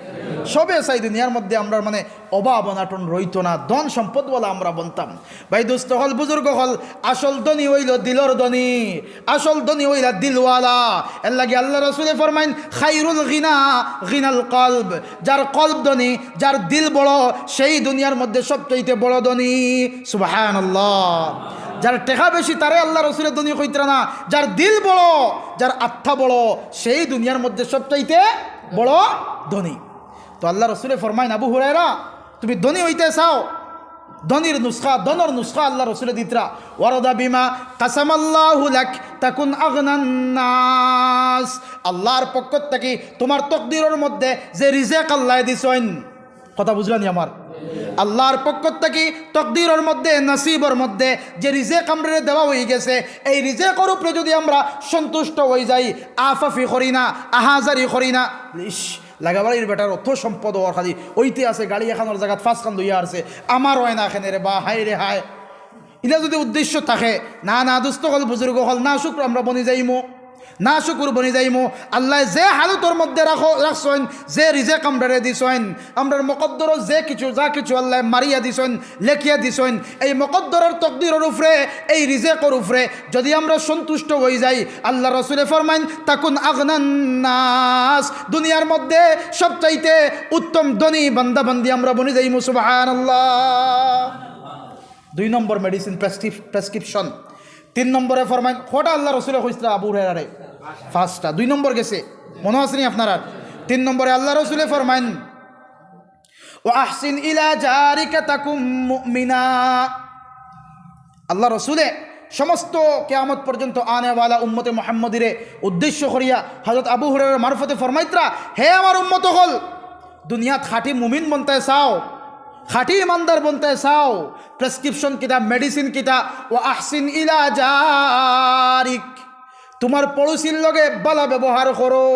সবে চাই দুনিয়ার মধ্যে আমরার মানে অভাব অনাটন রইতো না, ধন সম্পদওয়ালা আমরা বনতাম। ভাই, দোস্ত অকল, বুজুর্গ অকল, আসল ধনী অইলো দিলর ধনী, আসল ধনী অইলা দিলওয়ালা। এরলাগি আল্লাহ রাসূলে ফরমাইন, "খাইরুল গিনা গিনাল কলব।" যার কলব ধনী, যার দিল বড়, সেই দুনিয়ার মধ্যে সবচাইতে বড় ধনী। সুবহানাল্লাহ। যার টেকা বেশি, তারে আল্লাহ রাসূলে ধনী কইতরা না। যার দিল বড়, যার আত্মা বড়, সেই দুনিয়ার মধ্যে সবচাইতে বড় ধনী। তো আল্লাহ রাসূলে ফরমাইন, "আবু হুরায়রা, তুমি ধনী অইতে চাও?" ধনীর নুসখা, ধনর নুসখা আল্লাহ রাসূলে দিতরা, "ওয়ারদা বিমা কাসামাল্লাহু লাক তাকুন আগনান নাস।" আল্লাহর পক্ষ থাকি তুমার তকদিরর মধ্যে যে রিজেক আল্লায় দিছইন, কথা বুঝলা নি আমার? আল্লাহর পক্ষ থাকি তকদিরর মধ্যে, নসিবর মধ্যে যে রিজেক আমরারে দেওয়া অইগেছে, এই রিজেকর উপরে যুদি আমরা সন্তুষ্ট অইযাই, আফাফি করি না, আহাজারি করি না, ইশ, লাগাবাড়ির বেটার অত সম্পদ অর, খালি অইতে আছে, গাড়ি এখানোর জাগাত পাঁচখান লইয়া আরছে, আমার অয় না কেনে রে বা, হায় রে হায়। ইলা যুদি উদ্দেশ্য থাকে, না, না, দোস্ত অকল, বুজুর্গ অকল, নাশুকর আমরা বনি যাইমু, নাশুকর বনি যাইমু। আল্লায় যে হালতর মধ্যে রাখো, রাখছইন, যে রিজেক আমরারে দিছইন, আমরার মকদ্দরো যে কিছু, যা কিছু আল্লায় মারিয়া দিছইন, লেখিয়া দিছইন, এই মকদ্দরর তকদিরর উপরে, এই রিজেকর উপরে যুদি আমরা সন্তুষ্ট অইযাই, আল্লাহ রাসূলে ফরমাইন, "তাকুন আগনান নাস।" দুনিয়ার মধ্যে সবচাইতে উত্তম ধনী বান্দা বান্দি আমরা বনি যাইমু। সুবহানাল্লাহ। দুই নম্বর মেডিসিন, প্রেসক্রিপ-, প্রেসক্রিপশন। তিন নম্বরে ফরমাইন, কয়টা আল্লাহ রাসূলে কইছলা আবু হুরায়রারে? পাঁচটা। দুই নম্বর গেছে, মনো আছে নি আপনারার? তিন নম্বরে আল্লাহ রাসূলে ফরমাইন, "ওয়া আহসিন ইলা জারিকা তাকুম মুমিনা।" আল্লাহ রাসূলে সমস্ত কিয়ামত পর্যন্ত আনেওয়ালা উম্মতে মুহাম্মদীরে উদ্দেশ্য করিয়া হযরত আবু হুরায়রার মারফতে ফরমাইতরা, "হে আমার উম্মত অকল, দুনিয়াত খাঁটি মুমিন বনতায় চাও, খাঁটি ইমানদার বনতায় চাও, প্রেসক্রিপশন কিতা, মেডিসিন কিতা? ওয়া আহসিন ইলা জারিক, তুমার পড়শির লগে ভালা ব্যবহার করো,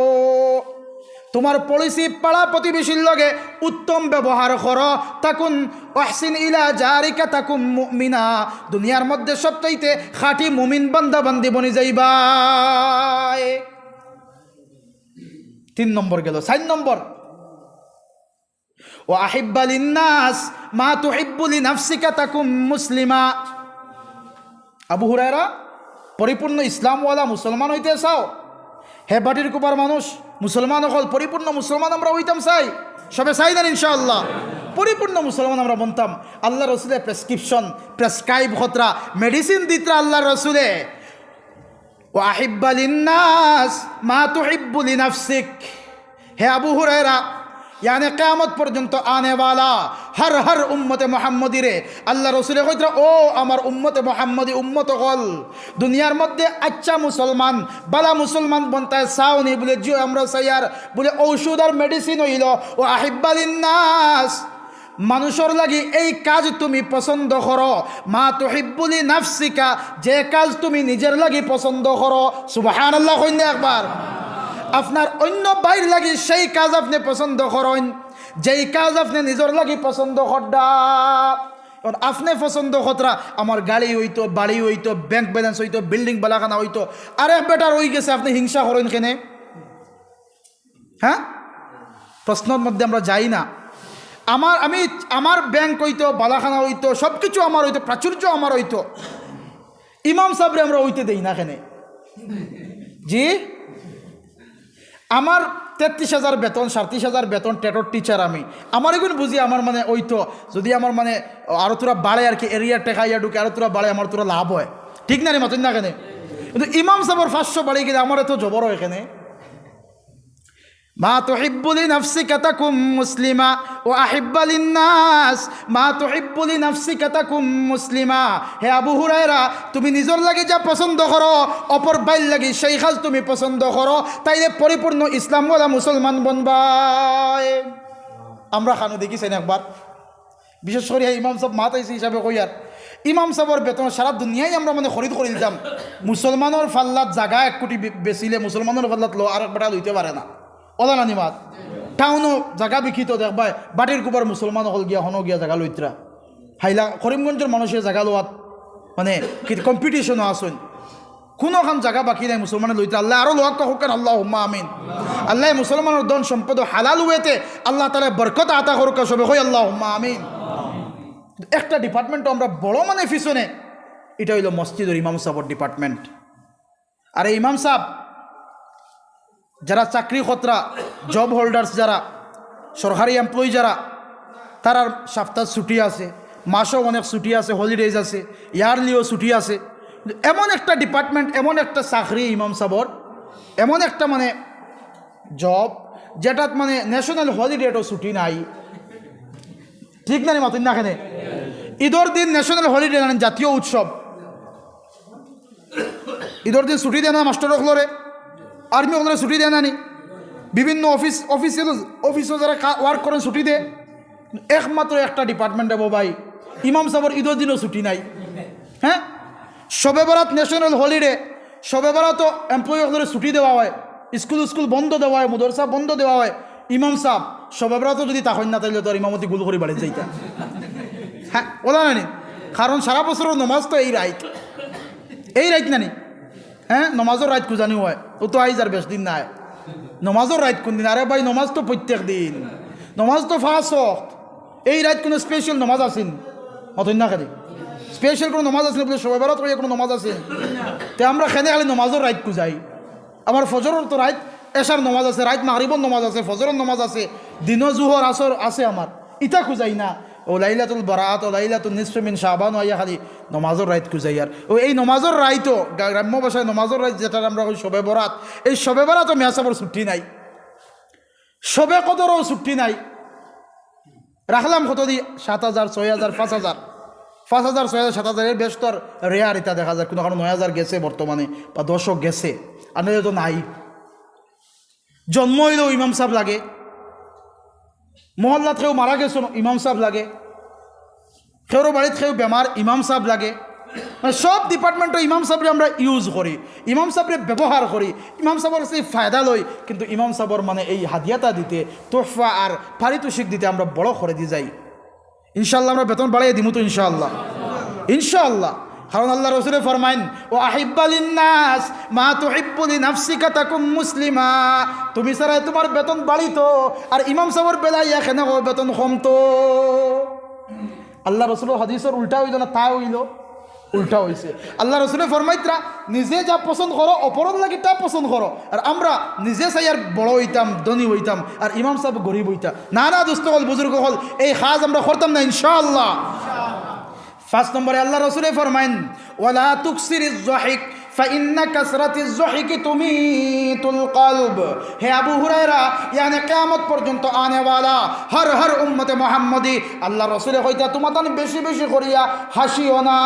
তুমার পড়শি পাড়া প্রতিবেশীর লগে উত্তম ব্যবহার করো। তাকুন, আহসিন ইলা জারিকা তাকুম মুমিনা, দুনিয়ার মধ্যে সবচাইতে খাঁটি মুমিন বান্দা বান্দি বনি যাইবায়।" তিন নম্বর গেল। চাইর নম্বর, "ওয়া আহিব্বা লিন্নাস মা তুহিব্বু লিনাফসিকা তাকুম মুসলিমা।" আবু হুরায়রা, পরিপূর্ণ ইসলামওয়ালা মুসলমান অইতে চাও? হে বাটির কুপার মানুষ, মুসলমান অকল, পরিপূর্ণ মুসলমান আমরা অইতাম চাই। সবে চাই না ইনশাআল্লাহ? পরিপূর্ণ মুসলমান আমরা বনতাম। আল্লাহ রসুলে প্রেসক্রিপশন, প্রেসক্রাইব খতরা, মেডিসিন দিতরা আল্লাহ রসুলে। "ওয়া আহিব্বা লিন্নাস মা তুহিব্বু লিনাফসিক।" হে আবু হুরায়রা, ইয়ানে কিয়ামত পর্যন্ত আনেওয়ালা হর হর উম্মতে মুহাম্মদীরে আল্লাহ রসুলে কইতরা, "ও আমার উম্মতে মুহাম্মদী উম্মত অকল, দুনিয়ার মধ্যে আচ্ছা মুসলমান, বালা মুসলমান বনতায় চাওনি?" বুলে, "জি অয়, আমরা চাইয়ার।" বুলে, "ঔষধ আর মেডিসিন অইলো, ওয়া আহিব্বা লিন্নাস, মানুষর লাগি এই কাজ তুমি পছন্দ করো, মা তুহিব্বু লিনাফসিকা, যে কাজ তুমি নিজর লাগি পছন্দ করো।" সুবহানাল্লাহ কইন না একবার। আপনার অন্য ভাইর লাগি সেই কাজ আপনে পছন্দ করইন, যেই কাজ আপনে নিজর লাগি পছন্দ কররা। এখন আপনে পছন্দ কররা, আমার গাড়ি অইতো, বাড়ি অইতো, ব্যাংক ব্যালেন্স অইতো, বিল্ডিং বালাখানা অইতো, আরেক বেটার অইগেছে, আপনে হিংসা করইন কেনে? হ্যাঁ, প্রশ্নর মধ্যে আমরা যাই না। আমার, আমি, আমার ব্যাংক অইতো, বালাখানা অইতো, সব কিছু আমার অইতো, প্রাচুর্য আমার অইতো, ইমাম সাবরে আমরা অইতে দেই না কেনে? জি, আমার তেত্রিশ হাজার বেতন, সাঁইত্রিশ হাজার বেতন, টেটর টিচার আমি। আমার এগুন বুঝি আমার মানে অইতো, যদি আমার মানে আরো থুড়া বাড়ে আর কি, এরিয়া টেকাইয়া ঢুকে, আরো থুড়া বাড়ে, আমার থুড়া লাভ অয়, ঠিক না নি? মাতইন না কেনে? কিন্তু ইমাম সাবর পাঁচশো বাড়ি গেলে আমার এত জবর অয় কেনে? মা তুহিব্বু লিনাফসিকা তাকুম মুসলিমা, ওয়া আহিব্বা লিন্নাস মা তুহিব্বু লিনাফসিকা তাকুম মুসলিমা। হে আবু হুরায়রা, তুমি নিজর লাগি যা পছন্দ করো, অপর ভাইর লাগি সেই কাজ তুমি পছন্দ করো, তাইলে পরিপূর্ণ ইসলামওয়ালা মুসলমান বনবায়। আমরা খানো দেখি চাইন একবার, বিশেষ করি ইমাম সাব মাত আইছে হিসাবে কইয়ার, ইমাম সাবর বেতন সারা দুনিয়ায় আমরা মানে খরিদ করি দিতাম। মুসলমানর ফাল্লাত জাগা এক কোটি বে-, বেচিলে মুসলমানর ফাল্লাত লো আর এক বেটা লইতে পারে না। অলা না নি মাত? টাউনো জাগা বিকিতো দেখবায়, বাটির কুবার মুসলমান অকল গিয়া হনো গিয়া জাগা লইতরা। হাইলা করিমগঞ্জর মানুষে জাগা লওয়াত মানে কি কম্পিটিশনও আছইন। কুনোখান জাগা বাকি নাই মুসলমানে লইতে। আল্লায় আরো লওয়াক্কা করউক্কা, আল্লাহুম্মা আমিন। আল্লায় মুসলমানর ধন সম্পদ হালাল ওয়েতে আল্লাহ তাআলায় বরকত আতা করউক্কা, সবে কই আল্লাহুম্মা আমিন। একটা ডিপার্টমেন্ট আমরা বড় মানে পিছনে, ইটা অইলো মসজিদর ইমাম সাবর ডিপার্টমেন্ট। আর এই ইমাম সাব যারা চাকরি খতরা, জব হোল্ডার্স যারা, সরকারি এমপ্লয়ি যারা, তারার সপ্তাহ ছুটি আছে, মাসও অনেক ছুটি আছে, হলিডেজ আছে, ইয়ারলিও ছুটি আছে। এমন একটা ডিপার্টমেন্ট, এমন একটা চাকরি ইমাম সাবর, এমন একটা মানে জব, যেটাত মানে ন্যাশনাল হলিডেটও ছুটি নাই। ঠিক না নি মাতইন না কেনে? ঈদর দিন ন্যাশনাল হলিডে, মানে জাতীয় উৎসব, ঈদর দিন ছুটি দেয় না মাস্টার অকলরে, আর্মি অকলরে ছুটি দেয় না নি, বিভিন্ন অফিস, অফিসিয়াল, অফিসও যারা ওয়ার্ক করেন ছুটি দেয়। একমাত্র একটা ডিপার্টমেন্ট দেবো ভাই, ইমাম সাবর ঈদর দিনও ছুটি নাই। হ্যাঁ, শবে বরাত ন্যাশনাল হলিডে, শবে বরাতও এমপ্লয়ি অকলরে ছুটি দেওয়া হয়, স্কুল স্কুল বন্ধ দেওয়া হয়, মাদ্রাসা বন্ধ দেওয়া হয়। ইমাম সাব শবে বরাতও যদি থাকইন না, তাইলে তো আর ইমামতি গুল করি বাড়িত যাইতা। হ্যাঁ, অলা না নি? কারণ সারা বছরর নমাজ তো এই রাইত, এই রাইত না নি? হ্যাঁ, নমাজর রাইত কুজানি হয়, ও তো আইজ আর বেশ দিন নাই। নমাজর রাইত কোন দিন? আরে ভাই, নমাজ তো প্রত্যেক দিন, নমাজ তো পাঁচ ওয়াক্ত। এই রাইত কোনো স্পেশাল নমাজ আছে নি? মাতইন না কেনে? স্পেশাল কোনো নমাজ আছে নি? বুলে শবে বরাত কইয়া কোনো নমাজ আছে নি? তে আমরা কেনে খালি নমাজর রাইত কুজাই? আমার ফজরর তো রাইত, এশার নমাজ আছে, রাইত মাগরিবর নমাজ আছে, ফজরর নমাজ আছে, দিনো জুহর আসর আছে আমার, ইতা কুজাই না। ও লাইলাতুল বারাআত, ও লাইলাতুল নিসফি মিন শাবান, আইয়া খালি নমাজর রাইত কুজাইয়ার। ও এই নমাজর রাইতও, গ্রা-, গ্রাম্য ভাষায় নমাজর রাইত যেটা আমরা কই শবে বরাত, এই শবে বরাতও মিয়া সাবর ছুটি নাই, শবে কদরও ছুটি নাই। রাখলাম কত দি? সাত হাজার, ছয় হাজার, পাঁচ হাজার, পাঁচ হাজার, ছয় হাজার, সাত হাজার, এর বেশ তো আর রেয়ার ইতা দেখা যায়, কোনো কারণে নয় হাজার গেছে বর্তমানে, বা দশও গেছে, আর নাইলে তো নাই। জন্ম অইলেও ইমাম সাব লাগে, মহল্লাত কেউ মারা গেছে ইমাম সাব লাগে, কেউর বাড়িত কেউ বেমার ইমাম সাব লাগে, মানে সব ডিপার্টমেন্টও ইমাম সাবরে আমরা ইউজ করি, ইমাম সাবরে ব্যবহার করি, ইমাম সাবর কাছে ফায়দা লই, কিন্তু ইমাম সাবর মানে এই হাদিয়াটা দিতে, তোহফা আর পারিতোষিক দিতে আমরা বড় খরচি যাই। ইনশাআল্লাহ আমরা বেতন বাড়াইয়া দিমু তো ইনশাআল্লাহ, ইনশাআল্লাহ। কারণ আল্লাহ রসুলে ফরমাইন, "ওয়া আহিব্বা লিন্নাস মা তুহিব্বু লিনাফসিকা তাকুম মুসলিমা।" তুমি ছাড়াই তোমার বেতন বাড়িতো, আর ইমাম সাবর বেলায় ইয়া কেনে বেতন কমতো? আল্লাহ রসুলর হাদিসর উল্টা অইলো না, তা অইলো। উল্টা অইছে। আল্লার রসুলে ফরমাইতরা, নিজে যা পছন্দ করো, অপরর লাগি তা পছন্দ করো। আর আমরা নিজে চাইয়ার বড় অইতাম, ধনী অইতাম, আর ইমাম সাব গরিব অইতা। না, না, দোস্ত অকল, বুজুর্গ অকল, এই কাজ আমরা করতাম না, ইনশাআল্লাহ। পাঁচ নম্বরে আল্লার রসুলে ফরমাইন, "ওয়ালা তুকসিরিজ জহিক, ফাইন্না কাসরাতিজ জহিকি তুমিতুল কলব।" হে আবু হুরায়রা, ইয়ানে কিয়ামত পর্যন্ত আনেওয়ালা হর হর উম্মতে মুহাম্মদী, আল্লার রসুলে কইতা, তুমাতান বেশি বেশি করিয়া হাসিও না।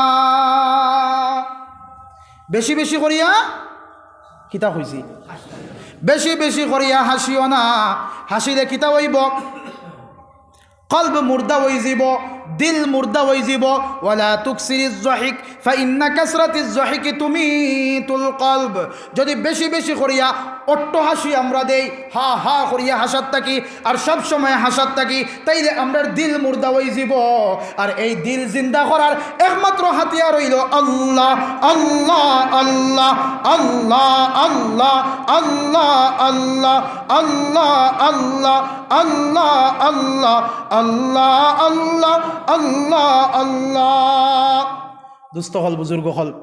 বেশি বেশি করিয়া কিতা কইছি? বেশি বেশি করিয়া হাসিও না। হাসিলে কিতা অইবো? কলব মুর্দা অইযিবো, দিল মুর্দা অইযিবো। "ওয়ালা তুকসিরিজ জহিক, ফাইন্না কাসরাতিজ জহিকি তুমিতুল কলব।" যদি বেশি বেশি করিয়া অট্ট হাসি আমরা দেই, হা হা করিয়া হাসাত থাকি, আর সব সময় হাসাত থাকি, তাইলে আমরার দিল মুর্দা অইযিবো। আর এই দিল জিন্দা করার একমাত্র হাতিয়ার অইলো আল্লাহ, আল্লাহ, আল্লাহ, আল্লাহ, আল্লাহ, আল্লাহ, আল্লাহ, আল্লাহ, আল্লাহ, আল্লাহ, আল্লাহ, আল্লাহ, আল্লাহ, আল্লাহ, আল্লাহ, আল্লাহ। দোস্ত অকল, বুজুর্গ অকল,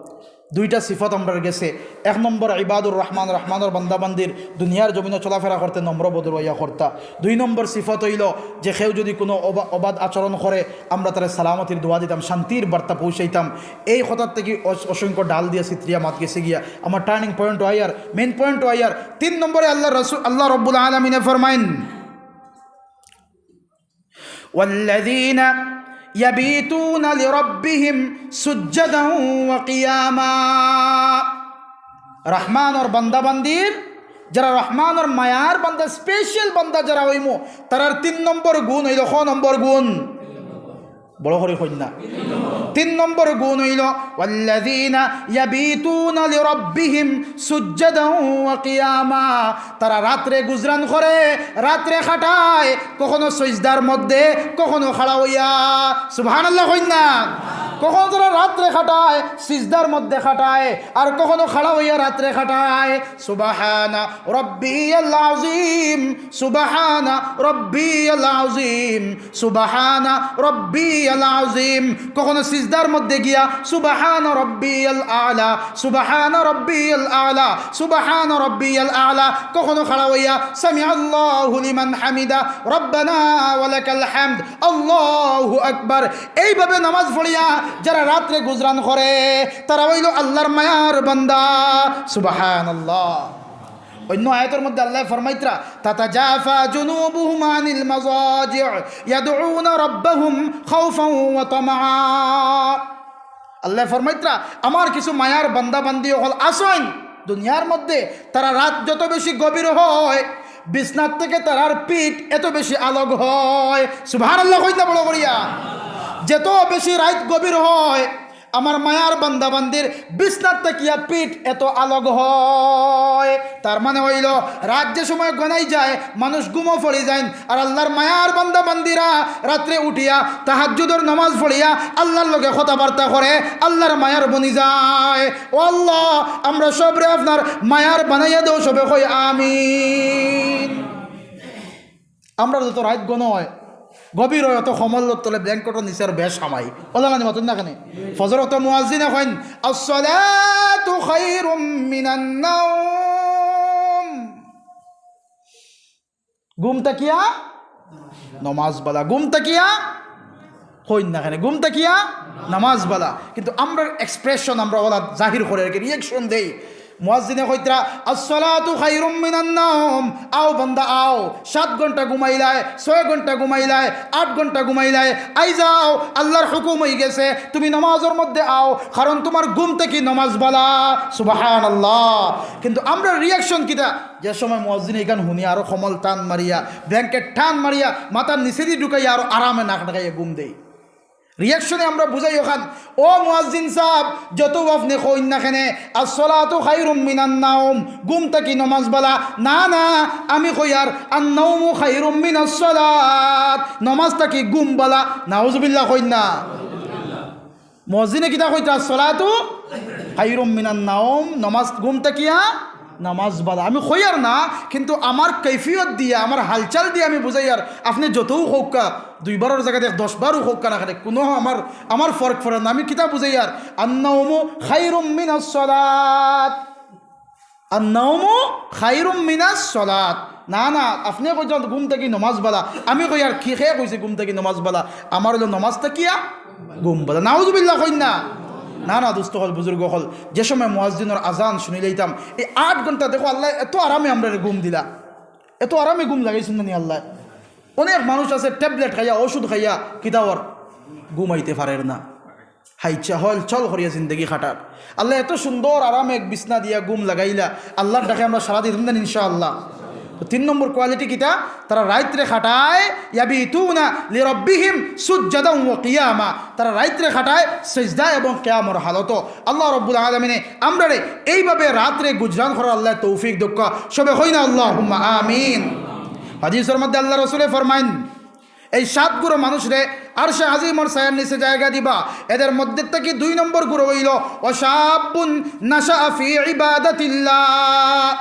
দুইটা সিফত আমরার গেছে। এক নম্বর ইবাদুর রহমান, রহমানর বান্দাবান্দির দুনিয়ার জমিনো চলাফেরা করতে নম্র ভদ্র অইয়া করতা। দুই নম্বর সিফত অইলো যে কেউ যদি কুনু অবা-, অবাধ আচরণ করে, আমরা তারে সালামতির দোয়া দিতাম, শান্তির বার্তা পৌঁছাইতাম। এই কথার থাকি অস-, অসংখ্য ডাল দিয়া ছিত্রিয়া মাত গেছে গিয়া। আমার turning point Iyer, main point Iyer. তিন নম্বরে আল্লার রসুল, আল্লাহ রব্বুল আলামিনে ফরমাইন, "ওয়াল্লাযীনা ইয়াবীতুনা লিরাব্বিহিম সুজ্জাদাও ওয়া কিয়ামা।" রহমানর বান্দাবান্দির, যারা রহমানর মায়ার বান্দা, স্পেশাল বান্দা যারা অইমু, তারার তিন নম্বর গুণ অইলো, ক নম্বর গুণ? বড় করি কইন না। তিন নম্বর গুণ অইলো, "ওয়াল্লাযীনা ইয়াবীতুনা লিরাব্বিহিম সুজ্জাদাও ওয়া কিয়ামা।" তারা রাত্রে গুজরান করে, রাত্রে কাটায়, কখনো সিজদার মধ্যে, কখনো খাড়া অইয়া। সুবহানাল্লাহ কইন না। কখনো তারা রাত্রে কাটায়, সিজদার মধ্যে কাটায়, আর কখনো খাড়া অইয়া রাত্রে কাটায়। সুবহানা রব্বিয়াল আযীম, সুবহানা রব্বিয়াল আযীম, সুবহানা রব্বিয়াল আযীম। কখনো সিজদার মধ্যে গিয়া সুবহানা রব্বিয়াল আলা, সুবহানা রব্বিয়াল আলা, সুবহানা রব্বিয়াল আলা। কখনো খাড়া অইয়া সামিআল্লাহু লিমান হামিদা, রব্বানা ওয়া লাকাল হামদ, আল্লাহু আকবার। এইভাবে নামাজ পড়িয়া যারা রাত্রে গুজরান করে, তারা অইলো আল্লার মায়ার বান্দা। সুবহানাল্লাহ। অন্য আয়াতর মধ্যে আল্লায় ফরমাইতরা, "তাতাজাফা জুনুবুহুম আনিল মাজাজি' ইয়াদউনা রাব্বাহুম খাওফাও ওয়া তামাআ।" আল্লায় ফরমাইতরা, আমার কিছু মায়ার বান্দা বান্দি অকল আছইন দুনিয়ার মধ্যে, তারা রাত যত বেশি গভীর হয়, বিছনার থাকি তারার পিঠ এত বেশি আলগ হয়। সুবহানাল্লাহ কইন না বড় করিয়া। যত বেশি রাত গভীর হয়, আমার মায়ার বান্দা বান্দির বিছনার থাকিয়া পিঠ এত আলগ হয়। তার মানে অইলো, রাত যে সময় গনাই যায়, মানুষ ঘুমো পড়ি যাইন, আর আল্লার মায়ার বান্দা বান্দিরা রাত্রে উঠিয়া তাহাজ্জুদর নামাজ পড়িয়া আল্লার লগে কথাবার্তা করে, আল্লার মায়ার বনি যায়। ও আল্লাহ, আমরা সবরে আপনার মায়ার বানাইয়া দেও, সবে কই আমিন। আমরা যত রাত গণ হয়, গভীর হয়, অত কম্বলর তলে, ব্ল্যাঙ্কেটর নিচে আর বেশ হামাই। ওলা না মাতুন না কেনে? ফজর অত মুয়াজ্জিনে কইন, "আসসালাতু খায়রুম মিনান নাওম।" ঘুম থাকিয়া নামাজ বালা, ঘুম থাকিয়া কইন না কেনে, ঘুম থাকিয়া নামাজ বালা। কিন্তু আমরার এক্সপ্রেশন, আমরা ওলা জাহির করে আর কি, রিয়াকশন দেই। মুয়াজ্জিনে কইতরা, "আসসালাতু খায়রুম মিনান নাওম।" আও বান্দা আও, সাত ঘন্টা ঘুমাইলায়, ছয় ঘন্টা ঘুমাইলায়, আট ঘন্টা ঘুমাইলায়, আই যাও, আল্লার হুকুম অই গেছে, তুমি নামাজর মধ্যে আও, কারণ তুমার ঘুম থাকি নামাজ বালা। সুবহানাল্লাহ। কিন্তু আমরার রিয়াকশন কিতা? যে সময় মুয়াজ্জিনে ইখান হুনিয়া আরো কম্বল টান মারিয়া, ব্ল্যাঙ্কেট টান মারিয়া, মাথার নিচেদি ঢুকাইয়া আরো আরামে নাক ডাকাইয়া ঘুম দেই। রিয়াকশনে আমরা বুঝাই অখান, "ও মুয়াজ্জিন সাব, যত আপনে কইন না কেনে, আসসালাতু খায়রুম মিনান নাওম, ঘুম থাকি নামাজ বালা।" না, না, আমি কইয়ার, "আন নাওমু খায়রুম মিনাস সালাত, নামাজ থাকি ঘুম বালা।" নাউজুবিল্লাহ কইন না। মুয়াজ্জিনে কিতা কইতরা? আসসালাতু খায়রুম মিনান নাওম, নামাজ ঘুম থাকিয়া নামাজ বালা। আমি কইয়ার না, কিন্তু আমার কৈফিয়ত দিয়া, আমার হালচাল দিয়া আমি বুঝাইয়ার। আপনে যতউ কউক্কা, দুইবারর জাগাত এক দশবারও কউক্কা না কেনে, কুনু আমার, আমার ফরক পড়ে না। আমি কিতা বুঝাইয়ার? আন্নাউমু খাইরুম মিনাস সালাত। আন্নাউমু খাইরুম মিনাস সালাত। না, না, আপনে কইছইন ঘুম থাকি নমাজ বালা। আমি কইয়ার, কে কইছে ঘুম থাকি নমাজ বালা? আমার অইলো নমাজ থাকিয়া ঘুম বালা। নাউজুবিল্লাহ কইন না। না, না, দোস্ত অকল, বুজুর্গ অকল, যে সময় মুয়াজ্জিনর আজান হুনিলাইতাম, এই আট ঘন্টা দেখো আল্লায় এত আরামে আমরারে ঘুম দিলা, এত আরামে ঘুম লাগাইছইন না নি আল্লায়। অনেক মানুষ আছে ট্যাবলেট খাইয়া, ওষুধ খাইয়া, কিতা অর ঘুমাইতে পারের না। হাইচা হলচল করিয়া জিন্দেগি কাটার। আল্লায় এত সুন্দর আরামে এক বিছনা দিয়া ঘুম লাগাইলা, আল্লার ডাকে আমরা সাড়া দিতাম না নি ইনশাআল্লাহ। তো তিন নম্বর কোয়ালিটি কিতা? তারা রাইতরে কাটায় ইয়াবিতুনা লিরাব্বিহিম সুজ্জাদান ওয়া কিয়ামা। তারা রাইতরে কাটায় সেজদা এবং কিয়ামর হালতো। আল্লাহ রাব্বুল আলামিনে আমরারে এইভাবে রাতরে গুজরান করার আল্লায় তৌফিক দেউক্কা। সবে কই না আল্লাহুম্মা আমিন। হাদিসর মধ্যে আল্লার রসুলে ফরমাইন, এই সাত গুরু মানুষরে আরশে আজিমর ছায়ার নিচে জায়গা দিবা। এদের মধ্যে থাকি দুই নম্বর গুরু অইলো ওয়া শাব্বুন নাশাআ ফি ইবাদাতিল্লাহ।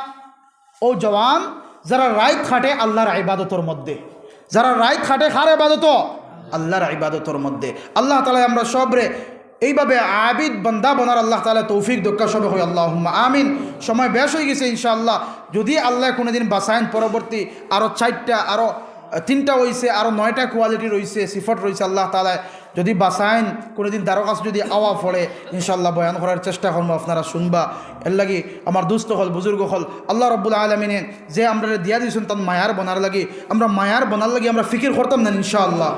ও জওয়ান, যারা রাইত কাটে আল্লার ইবাদতর মধ্যে, যারা রাইত কাটে কার ইবাদত? আল্লার ইবাদতর মধ্যে। আল্লাহ তাআলায় আমরা সবরে এইভাবে আবিদ বান্দা বনার আল্লাহ তাআলায় তৌফিক দেউক্কা। সবে কই আল্লাহুম্মা আমিন। সময় বেশ অইগেছে ইনশাআল্লাহ। যদি আল্লায় কুনুদিন বাঁচাইন, পরবর্তী আরো চাইরটা, আরো তিনটা অইছে, আরো নয়টা কোয়ালিটি রইছে, সিফত রইছে আল্লাহ তাআলায় যদি বাঁচাইন, কুনুদিন দ্বারো কাছ যদি আওয়া পড়ে, ইনশাআল্লাহ বয়ান করার চেষ্টা করমু, আপনারা হুনবা। এরলাগি আমার দোস্ত অকল, বুজুর্গ অকল, আল্লাহ রাব্বুল আলামিনে যে আমরারে দিয়া দিছইন তান মায়ার বনার লাগি, আমরা মায়ার বনার লাগি আমরা ফিকির করতাম না ইনশাআল্লাহ।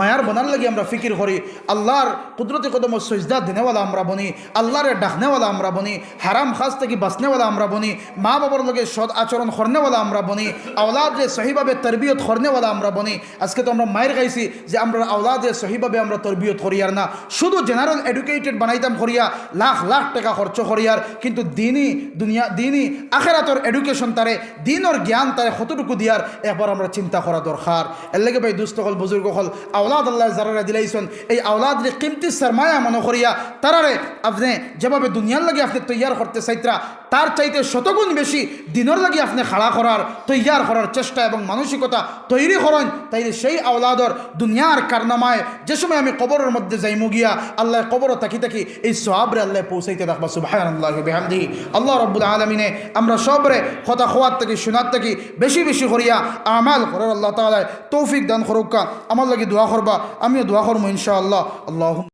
মায়ার বনার লাগি আমরা ফিকির করি। আল্লার কুদরতি কদমো সইজদা দেনেওয়ালা আমরা বনি, আল্লারে ডাকনেওয়ালা আমরা বনি, হারাম কাজ থাকি বাঁচনেওয়ালা আমরা বনি, মা বাবার লগে সৎ আচরণ করনেওয়ালা আমরা বনি, আওলাদরে সহিভাবে তরবিয়ত করনেওয়ালা আমরা বনি। আজকে তো আমরা মাইর খাইছি যে আমরা আওলাদরে সহিভাবে আমরা তরবিয়ত করিয়ার না। শুধু জেনারেল এডুকেটেড বানাইতাম করিয়া লাখ লাখ টেকা খরচ করিয়ার, কিন্তু দিনি দুনিয়া, দিনি আখেরাতর এডুকেশন তারে, দিনর জ্ঞান তারে কতটুকু দিয়ার একবার আমরা চিন্তা করা দরকার। এরলাগি ভাই দোস্ত অকল, বুজুর্গ অকল, আওলাদ আল্লায় যারারে দিলাইছইন, এই আওলাদরে কিমতি সরমায়া মনো করিয়া তারারে আপনে যেভাবে দুনিয়ার লাগি আপনে তৈয়ার করতে চাইতরা, তার চাইতে শতগুণ বেশি দিনর লাগি আপনে খাড়া করার, তৈয়ার করার চেষ্টা এবং মানসিকতা তৈরি করইন, তাইলে সেই আওলাদর দুনিয়ার কারনামায় যে সময় আমি কবরর মধ্যে যাইমু গিয়া, আল্লায় কবরো থাকি থাকি এই সওয়াবরে আল্লায় পৌঁছাইতে থাকবা। সুবহানাল্লাহি ওয়া বিহামদিহি। আল্লাহ রাব্বুল আলামিনে আমরা সবরে কথা কওয়ার থাকি, হুনার থাকি বেশি বেশি করিয়া আমাল করার আল্লাহ তাআলায় তৌফিক দান করউক্কা। আমার লাগি দোয়া করবা, আমিও দোয়া করমু ইনশাআল্লাহ। আল্লাহুম্মা